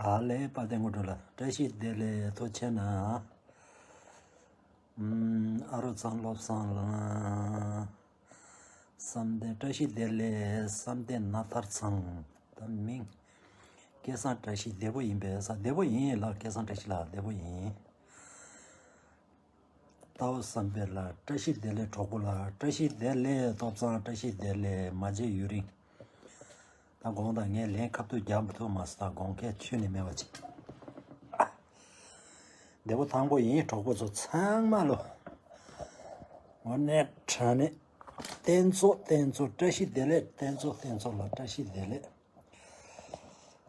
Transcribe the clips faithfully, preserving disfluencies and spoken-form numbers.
ཨ་ལས་དཔལ་ལྡན་དངོས་གྲུབ་ལགས་བཀྲ་ཤིས་བདེ་ལེགས། ཐུགས་རྗེ་གནང་། ཨ་རོ་ཚང་བློ་བཟང་ལགས། བསམ་གཏན་བཀྲ་ཤིས་བདེ་ལེགས། བསམ་གཏན་ནཱ་ཐར་ཚང་། ད་མིང་སྐལ་བཟང་བཀྲ་ཤིས་བདེ་པོ་ཡིན་པས། ས་བདེ་པོ་ཡིན་ལགས། སྐལ་བཟང་བཀྲ་ཤིས་ལགས་བདེ་པོ་ཡིན། རྟའུ་བསམ་འཕེལ་ལགས་བཀྲ་ཤིས་བདེ་ལེགས། གྲོགས་པོ་ལགས་བཀྲ་ཤིས་བདེ་ལེགས། སྟོབས་བཟང་བཀྲ་ཤིས་བདེ་ལེགས། མ་མཇལ་ཡུན་རིང་། ད་དགོངས་དག་ངས་ལན་ཁ་ཐུག་རྒྱག་མི་ཐུབ་མ་སོང་། ད་དགོངས་འགལ་ཁྱོན་ནས་མེད་པ་ཅིག་བདེ་པོ་ཐང་པོ་ཡིན། གྲོགས་པོ་ཚོ་ཚང་མ་ལོ། དངོས་གནས་དྲང་གནས། རྟེན་གཙོ་རྟེན་གཙོ་བཀྲ་ཤིས་བདེ་ལེགས། རྟེན་གཙོ་རྟེན་གཙོ་ལ་བཀྲ་ཤིས་བདེ་ལེགས།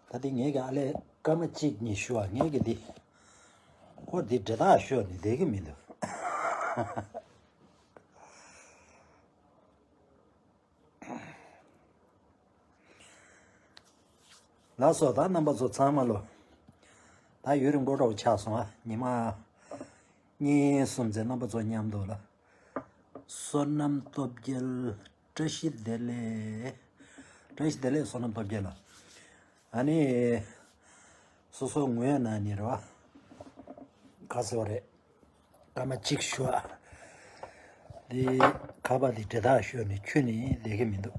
ད་དེ་ངས་ཀྱི་ཨ་ལས་སྐར་མ་གཅིག་གཉིས་ཞུ་བ། ངས་ཀྱི་འདི་ཁོ་འདི་འབྲེལ་ཐག་ཤོར་ནས་བསྡད་ཀྱི་མི་འདུག་ལགས་སོ། ད་རྣམ་པ་ཚོ་ཚང་མ་ལོ། ད་ཡུན་རིང་པོ་འདྲ་བོ་ཆགས་སོང་ཨ། ཉི་མ་གཉིས་གསུམ་ཙམ་རྣམ་པ་ཚོ་མཉམ་དུ་ལ། བསོད་ནམས་སྟོབས་རྒྱལ་བཀྲ་ཤིས་བདེ་ལེགས། བཀྲ་ཤིས་བདེ་ལེགས་བསོད་ནམས་སྟོབས་རྒྱལ་ལགས། ཨ་ནི། སོ་སོ་ངོས་ནས་ནི་རེད་བ། ག་ཟེར་བ་རེད། སྐར་མ་གཅིག་ཞུ་བ། འདི་ཁ་པར་འདི་འབྲེལ་ཐག་ཤོར་ནས་ཁྱོན་ནས་བསྡད་ཀྱི་མི་འདུག་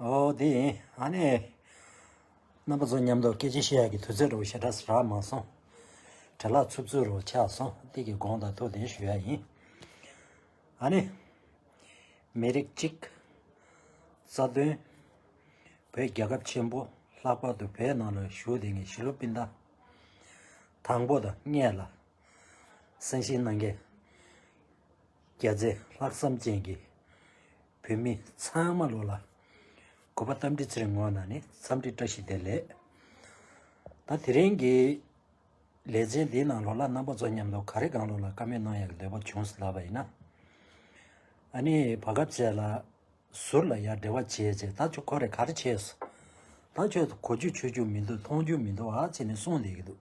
ཨོ་དེ་ཡིན། ཨ་ནི། རྣམ་པ་ཚོ་མཉམ་དུ་སྐད་ཆ་བཤད་ཡག་གི་དུས་ཚོད་འདྲ་བོ་ཞེ་དྲག་རག་མ་སོང་། བྲེལ་བ་འཚུབ་འཚུབ་འདྲ་བོ་ཆགས་སོང་། དེ་གི་དགོངས་དག་ཐུགས་བདེན་ཞུ་ཡ་ཡིན། ཨ་ནི། མི་རིགས་གཅིག་རྩ་དོན། བོད་རྒྱལ་ཁབ་ཆེན་པོ། ལྷག་པར་དུ་བོད་ནང་ལ་བཞུགས་བསྡད་མཁན་གཞིས་ལུས་སྤུན་ཟླ་དང་པོ་དང་སྔོན་ལ། གསན་བཞེས་གནང་མཁན་རྒྱལ་མཚན་ལྷག་བསམ་ཅན་གྱི་བོད་མི་ཚང་མ་ལོ་ལ་གུས་པ་རྟ་མགྲིན་ཚེ་རིང་ངོས་ནས་ནི་འཚམས་འདྲི་བཀྲ་ཤིས་བདེ་ལེགས། ད་དེ་རིང་གི་ལེ་ཚན་འདིའི་ནང་ལོགས་ལ་རྣམ་པ་ཚོ་མཉམ་དུ་ག་རེ་སྒང་ལོགས་ལ་བཀའ་མོལ་གནང་ཡག་གི་འདོད་པ་བྱུང་ཟེར་ལབ་པ་ཡིན་ན། ཨ་ནི་བར་སྐབས་ཅིག་ལ་ཟུར་ལ་ཡར་འབྲེལ་བ་བྱས་བྱས། ད་ཁྱོད་ཁོ་རེ་ག་རེ་བྱས་སོང་། ད་ཁྱོད་གོ་རྒྱུ་ཆོད་རྒྱུ་མི་འདུག་མཐོང་རྒྱུ་མི་འདུག་ཨ་བྱས་ནས་གསུངས་བསྡད་ཀྱི་འདུག་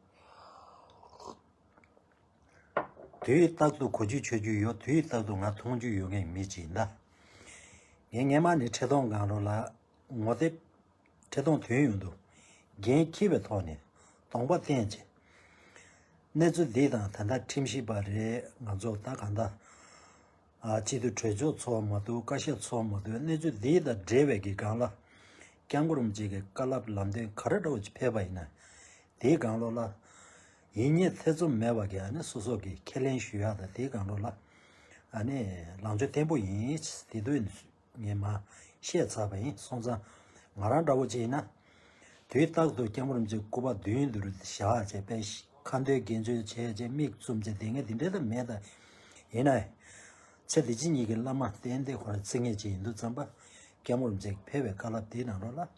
དུས་རྟག་ཏུ་གོ་རྒྱུ་ཆོད་རྒྱུ་ཡོད། དུས་རྟག་ཏུ་ང་མཐོང་རྒྱུ་ཡོད་མཁན་མི་ཅིག་ཡིན་ད། ངས་སྔན་མ་ནས་འཕྲིན་གཏོང་སྒང་ལོགས་ལ་ངོ་དེབ། འཕྲིན་གཏོང་དུས་ཡུན་དུ་འགན་འཁྱེར་བའི་ཐོག་ནས་གདོང་པ་བསྟན་བྱས། གནས་ཚུལ་འདི་དང་ད་ལྟ་ཁྲིམས་ཞིབ་པ་རེད། ང་ཚོ་ད་གང་ལྟར་ཨ་སྤྱི་འཐུས་གྲོས་ཚོགས་ཚོགས་མ་ཐུབ། བཀའ་ཤག་ཚོགས་མ་ཐུབ། གནས་ཚུལ་འདི་དང་འབྲེལ་བའི་གི་སྒང་ལ་སྐྱབས་མགོན་རིན་པོ་ཆེ་གི་བཀའ་སློབ་ལམ་སྟོན་ག་རེ་འདྲ་བོ་ཅིག་ཕེབས་པ་ཡིན་ན། དེའི་སྒང་ལོགས་ལ་ཡིད་གཉིས་ཐེ་ཚོམ་མེད་པ་གི་ཨ་ནི་སོ་སོ་གི་ཁས་ལེན་ཞུ་ཡག་དང་། དེའི་སྒང་ལོགས་ལ་ཨ་ནི་ལངས་ཕྱོགས་བརྟན་པོ་ཡིན། དེ་དུས་ངས་མ་བཤད་ཚར་བ་ཡིན། སོང་ཙང་ང་རང་འདྲ་བོ་ཅིག་ཡིན་ན། དུས་རྟག་ཏུ་སྐྱབས་མགོན་རིན་པོ་ཆེའི་སྐུ་པར་མདུན་དུ་བཞག་བྱས་པའི་ཁ་འདོན་དགེ་སྦྱོར་བྱས་བྱས་མིག་བཙུམ་བྱས་བསྡད་མཁན་དེ་འདྲ་ད་མེད་ད། ཡིན་ནའི་ཚེ་འདི་ཕྱི་གཉིས་ཀྱི་བླ་མ་གཏན་གཏན་ཁོ་རང་བརྩི་མཁན་ཅིག་ཡིན་དུས་ཙམ་པ། སྐྱབས་མགོན་རིན་པོ་ཆེས་ཕེབས་པའི་བཀའ་སློབ་དེའི་ནང་ལོགས་ལ་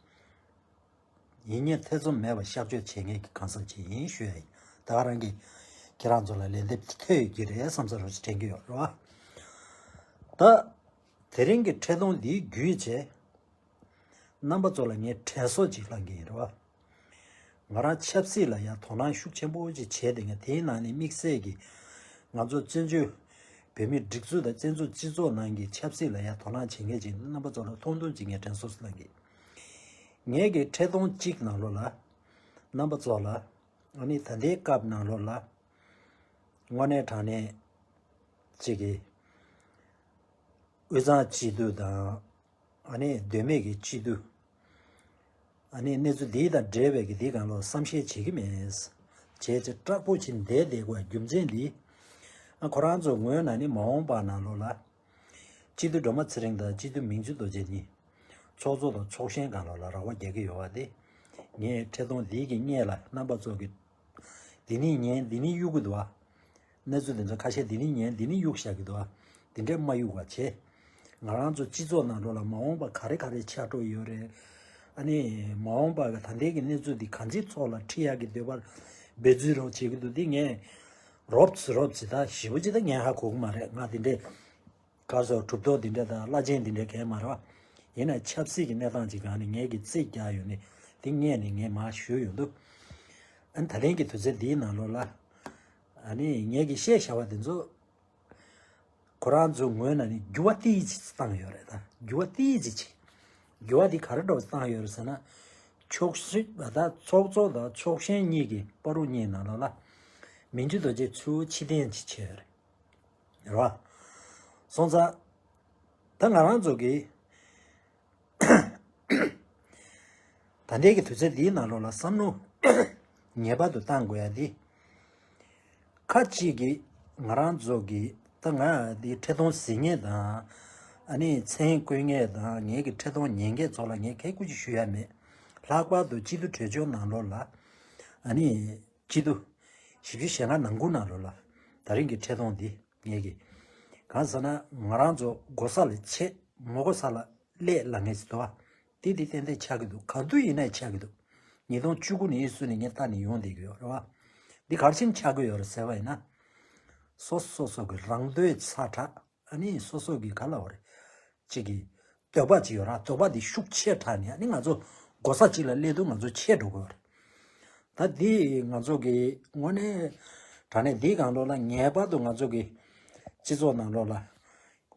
ཡིད་གཉིས་ཐེ་ཚོམ་མེད་པར་གཤགས་བཅོས་བྱེད་མཁན་གྱི་གང་ཟག་ཅིག་ཡིན་ཞུ་ཡ་ཡིན། ད་ག་རང་གིས་ཁྱེད་རང་ཚོ་ལ་ལན་འདེབས་ཐོས་ཡོད་ཀྱི་རེད་བསམ་ས་རོ་ཅིག་དྲན་གྱི་ཡོད་རེད་བ། ད་དེ་རིང་གི་འཕྲིན་གཏོང་འདིའི་བརྒྱུད་བྱས། རྣམ་པ་ཚོ་ལ་ངས་དྲན་གསོ་ཅིག་བསླང་གི་ཡིན་རེད་བ། ང་རང་ཆབ་སྲིད་ལ་ཡང་དོ་སྣང་ཤུགས་ཆེན་པོ་ཅིག་བྱས་བསྡད་མཁན། དེའི་ནང་ནས་དམིགས་བསལ་གྱིས་ང་ཚོ་བཙན་བྱོལ་བོད་མིའི་སྒྲིག་འཛུགས་དང་བཙན་བྱོལ་སྤྱི་ཚོགས་ནང་གི་ཆབ་སྲིད་ལ་ཡང་དོ་སྣང་བྱེད་མཁན་ཅིག་རྣམ་པ་ཚོ་ལ་ཐུང་ཐུང་ཅིག་ངས་དྲན་གསོ་བསླང་གི། ངས་ཀྱི་འཕྲིན་གཏོང་གཅིག་ནང་ལོགས་ལ་རྣམ་པ་ཚོ་ལ་ཨ་ནི་ད་ལྟའི་སྐབས་ནང་ལོགས་ལ་དངོས་གནས་དྲང་གནས་ཅིག་གི་དབུས་གཙང་སྤྱི་འཐུས་དང་། ཨ་ནི་མདོ་སྨད་ཀྱི་སྤྱི་འཐུས། ཨ་ནི་གནས་ཚུལ་འདི་དང་འབྲེལ་བའི་གི་འདི་སྒང་ལོགས་བསམ་ཤེས་བྱེད་ཀྱི་མེད། བྱས་ཙང་སྐྲག་པོ་བྱས་བསྡད་བསྡད་དགོས་རྒྱུ་མཚན་འདི། ཨ་ཁོ་རང་ཚོ་ངོས་ནས་ནི་མ་འོངས་པ་ནང་ལོགས་ལ། སྤྱི་འཐུས་སྒྲོལ་མ་ཚེ་རིང་དང་སྤྱི་འཐུས་མིང་ཆུང་རྡོ་རྗེ་གཉིས། ཚོགས་གཙོ་དང་ཚོགས་གཞོན་སྒང་ལོགས་ལ་རག་པ་རྒྱག་གི་ཡོད་པ་དེ། ངས་འཕྲིན་གཏོང་འདི་གི་སྔོན་ལ་རྣམ་པ་ཚོ་གི་འདི་ནས་ཉན་འདི་ནས་གཡུག་གི་འདུག་ཨ། གནས་ཚུལ་འདི་ཚོ་ཁ་ཤས་འདི་ནས་ཉན་འདི་ནས་གཡུག་བཞག་གི་འདུག་ཨ། འདི་འདྲས་མ་གཡུག་པ་བྱས། ང་རང་ཚོ་སྤྱི་ཚོགས་ནང་ལོགས་ལ་མ་འོངས་པ་ག་རེ་ག་རེ་ཆགས་འགྲོ་ཡོད་རེད། ཨ་ནི་མ་འོངས་པ་གི་ད་ལྟའི་གི་གནས་ཚུལ་འདི་གང་ཅིའི་ཐོག་ལ་ཁྲིད་ཡག་གི་འདོད་པ་འབད་བརྩོན་རོགས་བྱེད་ཀྱི་འདུག་འདི་ངས་རོབ་ཙམ་རོབ་ཙམ་ད་ཞེ་པོ་ཅིག་ད་ངས་ཧ་གོ་གི་མ་རེད། ང་འདི་འདྲས། ག་སོ་གྲུབ་ཐོབ་འདི་འདྲ་དང་བླ་ཆེན་འདི་འདྲ་གང་ཡང་མ་རེད་བ། ཡིན་ན་ཆབ་སྲིད་ཀྱི་གནས་སྟངས་ཅིག་སྒང་ནས་ངས་ཀྱི་རྩིས་རྒྱག་ཡོད་ནི་འདི་སྔོན་ནས་ངས་མར་ཞུས་ཡོང་དུས། ཨ་ནི་ད་ལན་གྱི་དུས་ཚོད་འདིའི་ནང་ལོགས་ལ། ཨ་ནི་ངས་ཀྱི་བཤད་བྱ་བ་དེ་ཚོ་ཁོ་རང་ཚོའི་ངོས་ནས་ནི་འགྱུར་བ་ཏིག་ཙམ་བཏང་ཡོད་རེད། ད་འགྱུར་བ་ཏིག་ཙམ་ཅིག་འགྱུར་བ་དེ་ག་རེ་འདྲ་བོ་བཏང་ཡོད་རེད་ཟེར་ན། ཕྱོགས་སྲིད་པ་དང་ཚོགས་གཙོ་དང་ཚོགས་གཞོན་གཉིས་ཀྱི་བར་དུ་གཉིས་ནང་ལོགས་ལ་མན་ཇུ་རྡོ་རྗེ་ཚུར་ཕྱིར་འཐེན་ཅིག་བྱས་ཡོད་རེད། རེད་བ། སོང་ཙང་ད་ང་རང་ཚོ་གི་ད་ལྟའི་གི་དུས་ཚོད་འདིའི་ནང་ལོགས་ལ་བསམ་བློ་ངེས་པར་དུ་བཏང་དགོས་ཡ་འདི། ཁ་ཅིག་གིས་ང་རང་ཚོ་གི་ད་ང་འདི་ཁྲི་སྟོང་ཟིན་མཁན་དང་། ཨ་ནི་མཚན་བཀོད་མཁན་དང་ངེད་ཀྱི་ཁྲི་སྟོང་ཉན་མཁན་ཚོ་ལ་ངས་ཁེ་ཁུ་ཅིག་ཞུ་ཡ་མེད། ལྷག་པར་དུ་སྤྱི་འཐུས་གྲོས་ཆོད་ནང་ལོགས་ལ། ཨ་ནི་སྤྱི་འཐུས་བཞི་བཅུ་ཞེ་ལྔ་ནང་ཁུལ་ནང་ལོགས་ལ་ད་རིང་གི་ཁྲི་སྟོང་འདི་ངེད་ཀྱི་གང་ཟེར་ན་ང་རང་ཚོ་གོ་ས་ལ་ཆེ་མ་གོ་ས་ལ་ཀླད་ལ་ངེས་ཟེར་དོ། དེ་དེ་ཏན་ཏན་ཆགས་ཀྱི་འདུག་ག་དུས་ཡིན་ནའི་ཆགས་ཀྱི་འདུག་ཉིས་སྟོང་བཅུ་དགུ་ནས་བཟུང་ནས་ངས་ལྟ་ནས་ཡོང་བསྡད་ཀྱི་ཡོད་རེད་བ། འདི་ག་རེ་བྱས་ནས་ཆགས་ཀྱི་ཡོད་རེད་ཟེར་བ་ཡིན་ན། སོ་སོ་སོ་གི་རང་འདོད་ཚ་དྲགས། ཨ་ནི་སོ་སོ་གི་ག་ལབ་དགོས་རེད། གཅིག་གི་འདོད་པ་ཅིག་ཡོད་ར། འདོད་པ་འདི་ཤུགས་ཆེ་དྲགས་ནས་ཨ་ནི་ང་ཚོ་གོ་ས་གཅིག་ལ་སླེབས་དུས་ང་ཚོ་ཆད་འགྲོ་གི་ཡོད་རེད། ད་འདི་ང་ཚོ་གི་དངོས་གནས་དྲང་གནས་འདིའི་སྒང་ལོགས་ལ་ངེས་པར་དུ་ང་ཚོ་གི་སྤྱི་ཚོགས་ནང་ལོགས་ལ་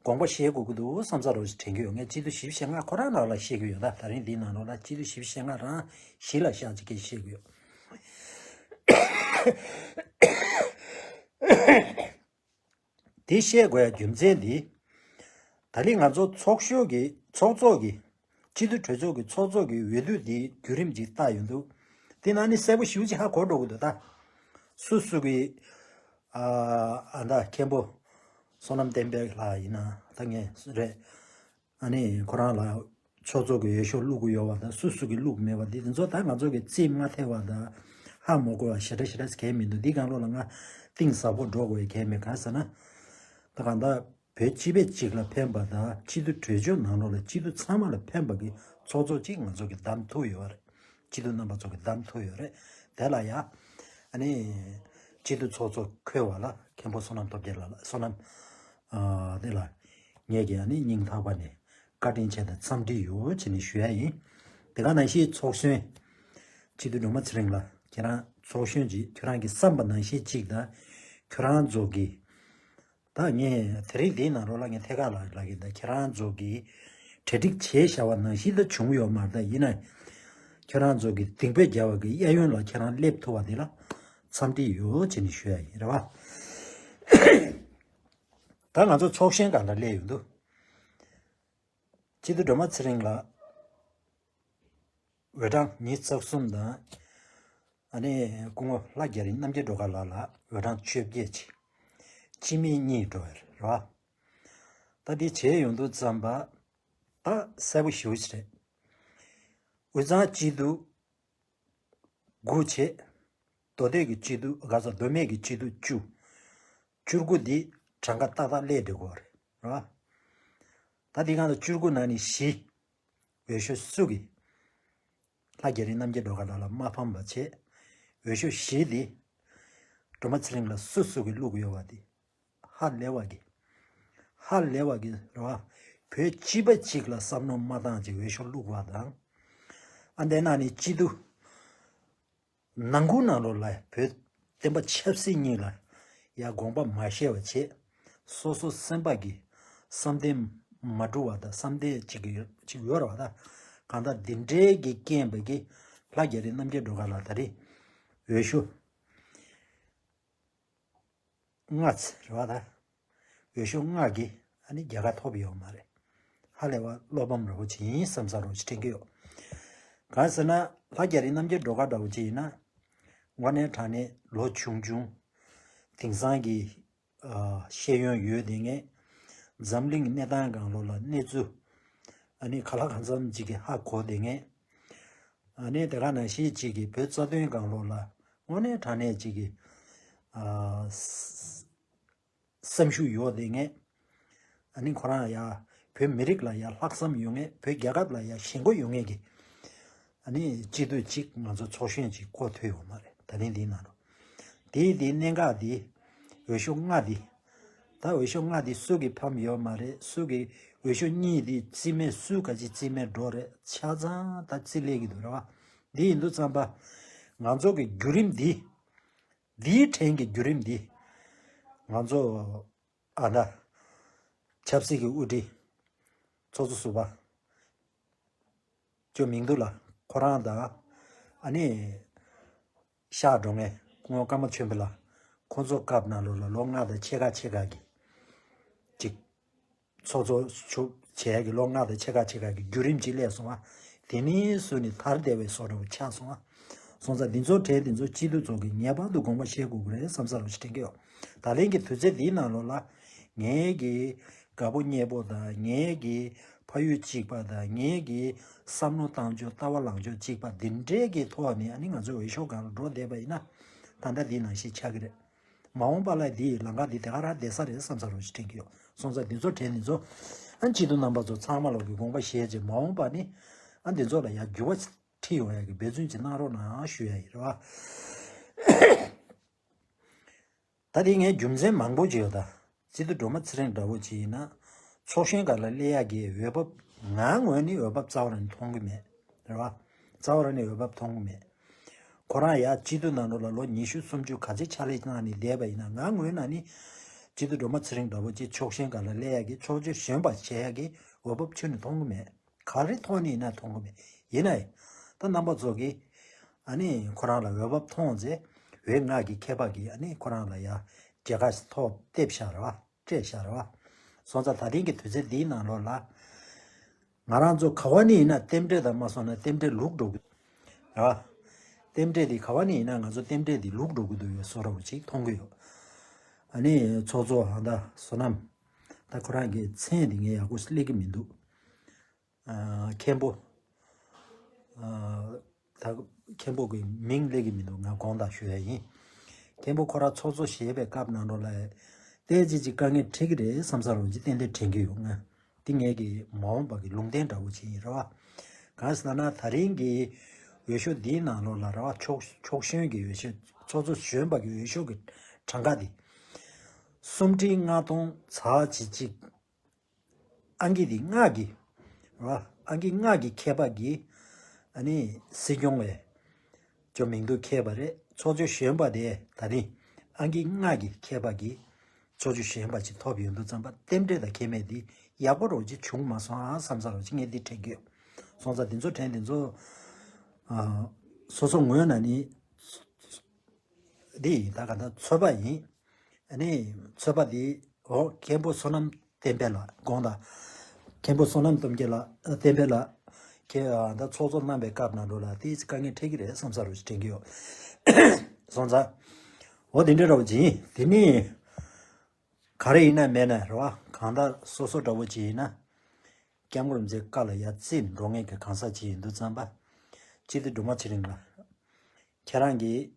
དགོངས་པ་བཞེས་དགོས་ཀྱི་འདུག་བསམ་ས་རོ་ཞིག་དྲན་གྱི་ཡོད། ངས་སྤྱི་འཐུས་བཞི་བཅུ་ཞེ་ལྔ་ཁོ་རང་རང་ལ་བཤད་ཀྱི་ཡོད། ད་ད་རིང་འདིའི་ནང་ལོགས་ལ་སྤྱི་འཐུས་བཞི་བཅུ་ཞེ་ལྔ་རང་གཞི་ལ་བཞག་ཅིག་སྐད་བཤད་ཀྱི་ཡོད། དེ་བཤད་དགོས་ཡ་རྒྱུ་མཚན་འདི། ད་རེས་ང་ཚོ་ཚོགས་ཞུགས་ཀྱི་ཚོགས་གཙོ་གི་སྤྱི་འཐུས་གྲོས་ཚོགས་ཀྱི་ཚོགས་གཙོ་གི་འོས་བསྡུ་འདི་བརྒྱུད་རིམ་ཅིག་བལྟ་ཡོང་དུས། དེ་ནང་ནས་གསལ་པོ་ཞེ་པོ་ཅིག་ཧ་གོ་འགྲོ་གི་འདུག་ད་སུ་སུ་གི་ཨ་ཨ་ད་མཁན་པོ་བསོད་ནམས་བསྟན་འཕེལ་ལགས་ཡིན་ན་ད་ངས་རེད། ཨ་ནི་ཁོ་རང་ལ་ཚོགས་གཙོ་གི་འོས་ཤོག་བླུག་གི་ཡོད་པ་དང་སུ་སུ་གིས་བླུག་མེད་པ་འདི་དེ་ཚོ་ད་ང་ཚོ་གི་རྩིས་མ་ཐེབས་པ་དང་ཧ་མ་གོ་བ་ཞེ་དྲག་ཞེ་དྲག་གང་ཡང་མི་འདུག་འདི་སྒང་ལོགས་ལ་ང་གཏིང་ཟབ་པོ་འགྲོ་དགོས་ཡ་གང་ཡང་མེད། གང་ཟེར་ན་ད་གང་ལྟར་བོད་སྤྱི་པའི་གཅིག་ལ་ཕན་པ་དང་སྤྱི་འཐུས་གྲོས་ཆོད་ནང་ལོགས་ལ་སྤྱི་འཐུས་ཚང་མ་ལ་ཕན་པ་གི་ཚོགས་གཙོ་གཅིག་ང་ཚོ་གི་བདམས་ཐུབ་ཡོད་རེད། སྤྱི་འཐུས་རྣམ་པ་ཚོ་གི་བདམས་ཐུབ་ཡོད་རེད། དེ་ལ་ཡ་ཨ་ནི་སྤྱི་འཐུས་ཚོགས་གཙོ་འཁོད་པ་ལ་མཁན་པོ་བསོད་ནམས་སྟོབས་རྒྱལ་ལགས་ལ་བསོད་ནམས་ཨ་དེ་ལ་ངས་ཀྱི་ཨ་ནི་སྙིང་ཐག་པ་ནས་བཀའ་དྲིན་ཆེ་དང་འཚམས་འདྲི་ཡོད་ཅེས་ནས་ཞུ་ཡ་ཡིན། དེ་ག་ནང་བཞིན་ཚོགས་གཞོན་སྤྱི་འཐུས་སྒྲོལ་མ་ཚེ་རིང་ལགས་ཁྱེད་རང་ཚོགས་གཞོན་གྱིས་ཁྱོད་རང་གི་བསམ་པ་ནང་བཞིན་གཅིག་དང་ཁྱོད་རང་ཚོ་གི་ད་ངས་དེ་རིང་འདིའི་ནང་ལོགས་ལ་ངས་ཐད་ཀར་ལ་ལབ་ཀྱི་འདུག་ཁྱེད་རང་ཚོ་གིས་གྲ་སྒྲིག་བྱས་བཞག་པ་ནང་བཞིན་ད་བྱུང་ཡོད་མ་རེད། ད་ཡིན་ན་ཁྱེད་རང་ཚོ་གིས་གདེང་སྤོས་རྒྱག་པ་གི་གཡས་གཡོན་ལ་ཁྱེད་རང་སླེབས་ཐུབ་པ་འདི་ལ་འཚམས་འདྲི་ཡོད་ཅེས་ནས་ཞུ་ཡ་ཡིན་རེད་བ། ད་ང་ཚོ་ཚོགས་གཞོན་སྒང་ལ་སླེབས་ཡོང་དུས། སྤྱི་འཐུས་སྒྲོལ་མ་ཚེ་རིང་ལགས་འོས་གྲངས་ཉི་ཤུ་རྩ་གསུམ་དང་། ཨ་ནི་སྐུ་ངོ་ལྷ་རྒྱ་རི་རྣམ་རྒྱལ་སྒྲོལ་དཀར་ལགས་ལ་འོས་གྲངས་བཅོ་བརྒྱད་ཅིག་སྤྱི་མི་གཉིས་འགྲོ་བ་རེད་བ། ད་འདི་བྱས་ཡོང་དུས་ཙམ་པ་ད་གསལ་པོ་ཞེ་པོ་ཅིག་རེད། དབུས་གཙང་སྤྱི་འཐུས་དགུ་བྱས། མདོ་སྟོད་ཀྱི་སྤྱི་འཐུས་ག་ས་མདོ་སྨད་ཀྱི་སྤྱི་འཐུས་བཅུ། བཅུ་དགུ་འདི་གྲངས་ཀ་ཏག་ཏག་སླེབས་འགྲོ་གི་རེད་བ། ད་འདི་གང་ལ་བཅུ་དགུ་ནང་ནས་བཞི། འོས་ཤོག་སུ་གིས་ལྷ་རྒྱ་རི་རྣམ་རྒྱལ་སྒྲོལ་དཀར་ལགས་ལ་མ་ཕམ་པ་བྱས། འོས་ཤོག་བཞི་འདི་སྒྲོལ་མ་ཚེ་རིང་ལ་སུ་སུ་གིས་བླུགས་ཡོད་པ་འདི་ཧ་ལས་པ་གི་ཧ་ལས་པ་གི་རེད་བ། བོད་སྤྱི་པ་གཅིག་ལ་བསམ་བློ་མ་བཏང་ཅིག་འོས་ཤོག་བླུགས་པ་དང་། ཨ་འདི་ནང་ནས་སྤྱི་འཐུས་ནང་ཁུལ་ནང་ལོགས་ལ་བོད་བསྟན་པ་ཆབ་སྲིད་གཉིས་ལ་ཡ་དགོངས་པ་མ་བཞེས་པ་བྱས། སོ་སོ་སེམས་པ་གི་བསམ་གཏན་མ་འགྲུབ་པ་དང་བསམ་གཏན་གཅིག་གི་ཡོད་གཅིག་ཡོད་རེད་བ། ད་གང་ལྟར་འདི་འདྲའི་གི་རྐྱེན་པས་གི་ལྷ་རྒྱ་རི་རྣམ་རྒྱལ་སྒྲོལ་དཀར་ལགས་ད་རེས་འོས་ཤོག་ལྔ་ཚེ་རེད་བ། ད་འོས་ཤོག་ལྔ་གི་ཨ་ནི་རྒྱལ་ཁ་ཐོབ་ཡོད་མ་རེད། ཧ་ལས་པ་བློ་ཕམ་རེད་པོ་ཅིག་ཡིན་བསམ་ས་རོ་ཞིག་དྲན་གི་ཡོད། གང་ཟེར་ན་ལྷ་རྒྱ་རི་རྣམ་རྒྱལ་སྒྲོལ་དཀར་འདྲ་བོ་ཅིག་ཡིན་ན། དངོས་གནས་དྲང་གནས་ལོ་ཆུང་ཆུང་། དེང་སང་གི་ཨ་ཤེས་ཡོན་ཡོད་དེ་ངས། འཛམ་གླིང་གི་གནས་སྟངས་སྒང་ལོགས་ལ་གནས་ཚུལ་ཨ་ནི་ག་ལ་གང་འཚམ་ཅིག་གི་ཧ་གོ་དེ་ངས། ཨ་ནི་དེ་ག་ནང་བཞིན་ཅིག་གི་བོད་རྩ་དོན་སྒང་ལོགས་ལ་དངོས་གནས་དྲང་གནས་ཅིག་གི་ཨ་ས་སེམས་ཤུགས་ཡོད་དེ་ངས། ཨ་ནི་ཁོ་རང་ཡ་བོད་མི་རིགས་ལ་ཡ་ལྷག་བསམ་ཡོད་ངེས། བོད་རྒྱལ་ཁབ་ལ་ཡ་ཞེན་ཁོག་ཡོད་ངེས་ཀྱི་ཨ་ནི་སྤྱི་འཐུས་གཅིག་ང་ཚོ་ཚོགས་གཞོན་གཅིག་བསྐོ་ཐུབ་ཡོད་མ་རེད། ད་ཐེངས་འདིའི་ནང་དུ་དེའི་དེའི་གནད་འགག་འདི་འོས་ཤོག་ལྔ་འདི། ད་འོས་ཤོག་ལྔ་འདི་སུ་གིས་ཕམ་ཡོད་མ་རེད། སུ་གིས་འོས་ཤོག་གཉིས་འདི་རྩིས་མེད་སུ་ག་ཅིག་རྩིས་མེད་འགྲོ་རེད། ཆ་ཚང་ད་རྩིས་ལས་ཀྱི་འདུག་རེད་བ། འདི་ཡིན་དུས་ཙམ་པ་ང་ཚོ་གི་བརྒྱུད་རིམ་འདི། འདིའི་ཕྲན་གྱི་བརྒྱུད་རིམ་འདི་ ང་ཚོ་ཨ་ད་ཆབ་སྲིད་ཀྱི་དབུ་ཁྲིད་ཚོགས་གཙོ་ཟུར་པ་ཅོ་མིང་འདུག་ལ། ཁོ་རང་དང་ཨ་ནི་ཤག་འགྲོ་མཁན་སྐུ་ངོ་ཀརྨ་ཆོས་འཕེལ་ལགས། ཁོང་ཚོ་སྐབས་ནང་ལོགས་ལ་ལོ་ལྔ་དང་ཕྱེད་ཀ་ཕྱེད་ཀ་གི་ཅིག་ཚོགས་གཙོ་ཆུ་བྱས་ཀྱི་ལོ་ལྔ་དང་ཕྱེད་ཀ་ཕྱེད་ཀ་གི་བརྒྱུད་རིམ་ཅིག་སླེབས་སོང་བ། དེ་ནས་བཟུང་ནས་དར་བསྡད་པའི་བཟོ་འདྲ་བོ་ཆགས་སོང་བ། སོང་ཙང་འདི་ཚོ་གྲས་འདི་ཚོ་སྐྱིད་སྡུག་ཚོགས་ཀྱི་ངེས་པར་དུ་དགོངས་པ་བཞེས་དགོས་ཀྱི་རེད་བསམ་ས་རོ་ཞིག་དྲན་གྱི་ཡོད། ད་ལན་གྱི་དུས་ཚོད་འདིའི་ནང་ལོགས་ལ་ངའི་གི་དགའ་པོ་མཉེས་པོ་དང་ངའི་གི་ཕ་ཡུལ་གཅིག་པ་དང་ངའི་གི་བསམ་བློ་བཏང་ཕྱོགས་ལྟ་བ་ལངས་ཕྱོགས་གཅིག་པ་འདི་འདྲའི་གི་ཐོག་ནས་ཨ་ནི་ང་ཚོ་འོས་ཤོག་སྒང་ལ་འགྲོ་བསྡད་པ་ཡིན་ན་ད་ལྟ་འདི་ནང་བཞིན་ཆགས་ཀྱི་རེད། མ་འོངས་པ་ལ་འདི་ལམ་ཁ་འདི་དེ་ག་རང་བསྡད་ས་རེད་བསམ་ས་རོ་ཞིག་དྲན་གྱི་ཡོད། སོང་ཙང་འདི་ཚོ་དྲན་འདི་ཚོ་ཨ་སྤྱི་འཐུས་རྣམ་པ་ཚོ་ཚང་མ་ལོག་གི་དགོངས་པ་བཞེས་རྗེས་མ་འོངས་པ་ནི་ཨ་འདི་ཚོ་ལ་ཡ་འགྱུར་བ་ཁྲིད་ཡོང་ཡ་གི་འབད་བརྩོན་ཅིག་གནང་རོགས་གནང་ཞུ་ཡ་ཡིན་རེད་བ། ད་དེ་ངས་རྒྱུ་མཚན་མང་པོ་ཅིག་ཡོད་ད། སྤྱི་འཐུས་སྒྲོལ་མ་ཚེ་རིང་འདྲ་བོ་ཅིག་ཡིན་ན། ཚོགས་གཞོན་སྒང་ལ་སླེབས་ཡག་གི་འོས་བབ་ང་ངོས་ནས་འོས་བབ་རྩ་བ་རང་ནས་མཐོང་གི་མེད། རེད་བ། རྩ་བ་རང་ནས་འོས་བབ་མཐོང་གི་མེད། ཁོ་རང་ཡ་སྤྱི་འཐུས་ནང་ལོགས་ལ་ལོ་ཉི་ཤུ་སུམ་ཅུ་ག་ཚད་ཕྱག་ལས་གནང་ནས་བསྡད་པ་ཡིན་ན་ང་ངོས་ནས་ནི། སྤྱི་འཐུས་སྒྲོལ་མ་ཚེ་རིང་འདྲ་བོ་ཅིག་ཚོགས་གཞོན་སྒང་ལ་སླེབས་ཡག་གི་ཚོགས་གཞོན་གཞོན་པ་བྱེད་ཡག་གི་འོས་བབ་ཁྱོན་ནས་མཐོང་གི་མེད། ག་རེ་ཐོག་ནས་ཡིན་ན་མཐོང་གི་མེད། ཡིན་ནའི། ད་རྣམ་པ་ཚོ་གིས། ཨ་ནི་ཁོ་རང་ལ་འོས་བབ་མཐོང་ཚེ། འོས་ལྔ་གི་ཁྱད་པར་གྱིས་ཨ་ནི་ཁོ་རང་ལ་ཡ། རྒྱལ་ཁ་ཐོབ་སྟེར་བཞག་རེད་བ། སྤྲད་བཞག་རེད་བ། སོང་ཙང་ད་ཐེངས་ཀྱི་དུས་ཚོད་འདིའི་ནང་ལོགས་ལ། ང་རང་ཚོ་ག་བ་ནས་ཡིན་ན་རྟེན་འབྲེལ་དང་མ་སོང་ན་རྟེན་འབྲེལ་ལུག་འགྲོ་གི། རེད་བ། རྟེན་འབྲེལ་འདི་ག་བ་ནས་ཡིན་ན་ང་ཚོ་རྟེན་འབྲེལ་འདི་ལུག་འགྲོ་གི་འདུག་ཡོད་བཟོ་འདྲ་བོ་ཅིག་མཐོང་གི་ཡོད། ཨ་ནི་ཚོགས་གཙོ་ཧང་ད་བསོད་ནམས། ད་ཁོ་རང་གི་མཚན་འདི་ངས་ཡག་པོ་སླེབས་ཀྱི་མི་འདུག་ཨ། མཁན་པོ། ཨ། ད་མཁན་པོ་གི་མིང་སླེབས་ཀྱི་མི་འདུག་ང་དགོངས་དག་ཞུ་ཡ་ཡིན། མཁན་པོ་ཁོ་རང་ཚོགས་གཙོ་བཞེས་པའི་སྐབས་ནང་ལོགས་ལ་ཏོག་ཙམ་ཅིག་དཀའ་ངལ་འཕྲད་ཀྱི་རེད་བསམ་ས་རོགས་ཅིག་ཏན་ཏན་དྲན་གྱི་ཡོད་ང་། འདི་ངས་ཀྱི་མ་འོངས་པ་གི་ལུང་བསྟན་འདྲ་བོ་ཅིག་ཡིན་རེད་བ། གང་ཟེར་ན་ད་རིང་གི་འོས་ཤོག་འདིའི་ནང་ལོགས་ལ་རེད་བ། ཚོགས་ཚོགས་གཞོན་གྱི་འོས་ཤོག་ཚོགས་གཙོ་གཞོན་པ་གི་འོས་ཤོག་གི་གྲངས་ཀ་འདི་སུམ་ཁྲི་ལྔ་སྟོང་ཚ་གཅིག་གཅིག་ཨང་ཀི་འདི་ལྔ་གི། རེད་བ། ཨང་ཀི་ལྔ་གི་ཁྱད་པར་གྱིས། ཨ་ནི་སྲིད་སྐྱོང་བས་ཅོ་མིང་འདུག་ཁྱད་པར་རེད། ཚོགས་གཙོ་གཞོན་པ་དེ་ད་རིང་ཨང་ཀི་ལྔ་གི་ཁྱད་པར་གྱིས་ཚོགས་གཙོ་གཞོན་པ་ཅིག་ཐོབ་ཡོང་དུས་ཙམ་པ་རྟེན་འབྲེལ་དང་ཁྱད་མེད་དེ་ཡག་པོ་རོགས་ཅིག་བྱུང་མ་སོང་ཨ་བསམ་ས་རོགས་ཅིག་ངས་འདི་དྲན་གྱི་ཡོད། སོང་ཙང་འདི་ཚོ་དྲན་འདི་ཚོ། ཨ། སོ་སོ་ངོས་ནས་ནི། འདི་ཡིན་ད་ག་ད་ཚོད་པ་ཡིན། ཨ་ནི་ཚོད་པ་འདི་འོ་མཁན་པོ་བསོད་ནམས་བསྟན་འཕེལ་ལགས་དགོངས་དག་མཁན་པོ་བསོད་ནམས་སྟོབས་རྒྱལ་ལགས་བསྟན་འཕེལ་ལགས་ཁྱེད་ཨ་ད་ཚོགས་གཙོ་གནང་པའི་སྐབས་ནང་འགྲོ་ལ་དེ་དཀའ་ངལ་འཕྲད་ཀྱི་རེད་བསམ་ས་རུ་དྲན་གྱི་ཡོད། སོང་ཙང་འོ་དེ་འདྲ་རོགས་ཡིན་དེ་ནི་ག་རེ་ཡིན་ན་མེད་ན་རེད་བ་གང་ལྟར་སོ་སོ་འདྲ་བོ་ཅིག་ཡིན་ན་སྐྱབས་མགོན་རིན་པོ་ཆེའི་བཀའ་ལ་ཡ་རྩིས་འགྲོ་ངེས་ཀྱི་གང་ཟག་ཅིག་ཡིན་དུས་ཙམ་པ་སྤྱི་འཐུས་སྒྲོལ་མ་ཚེ་རིང་ལགས་ཁྱེད་རང་གིས།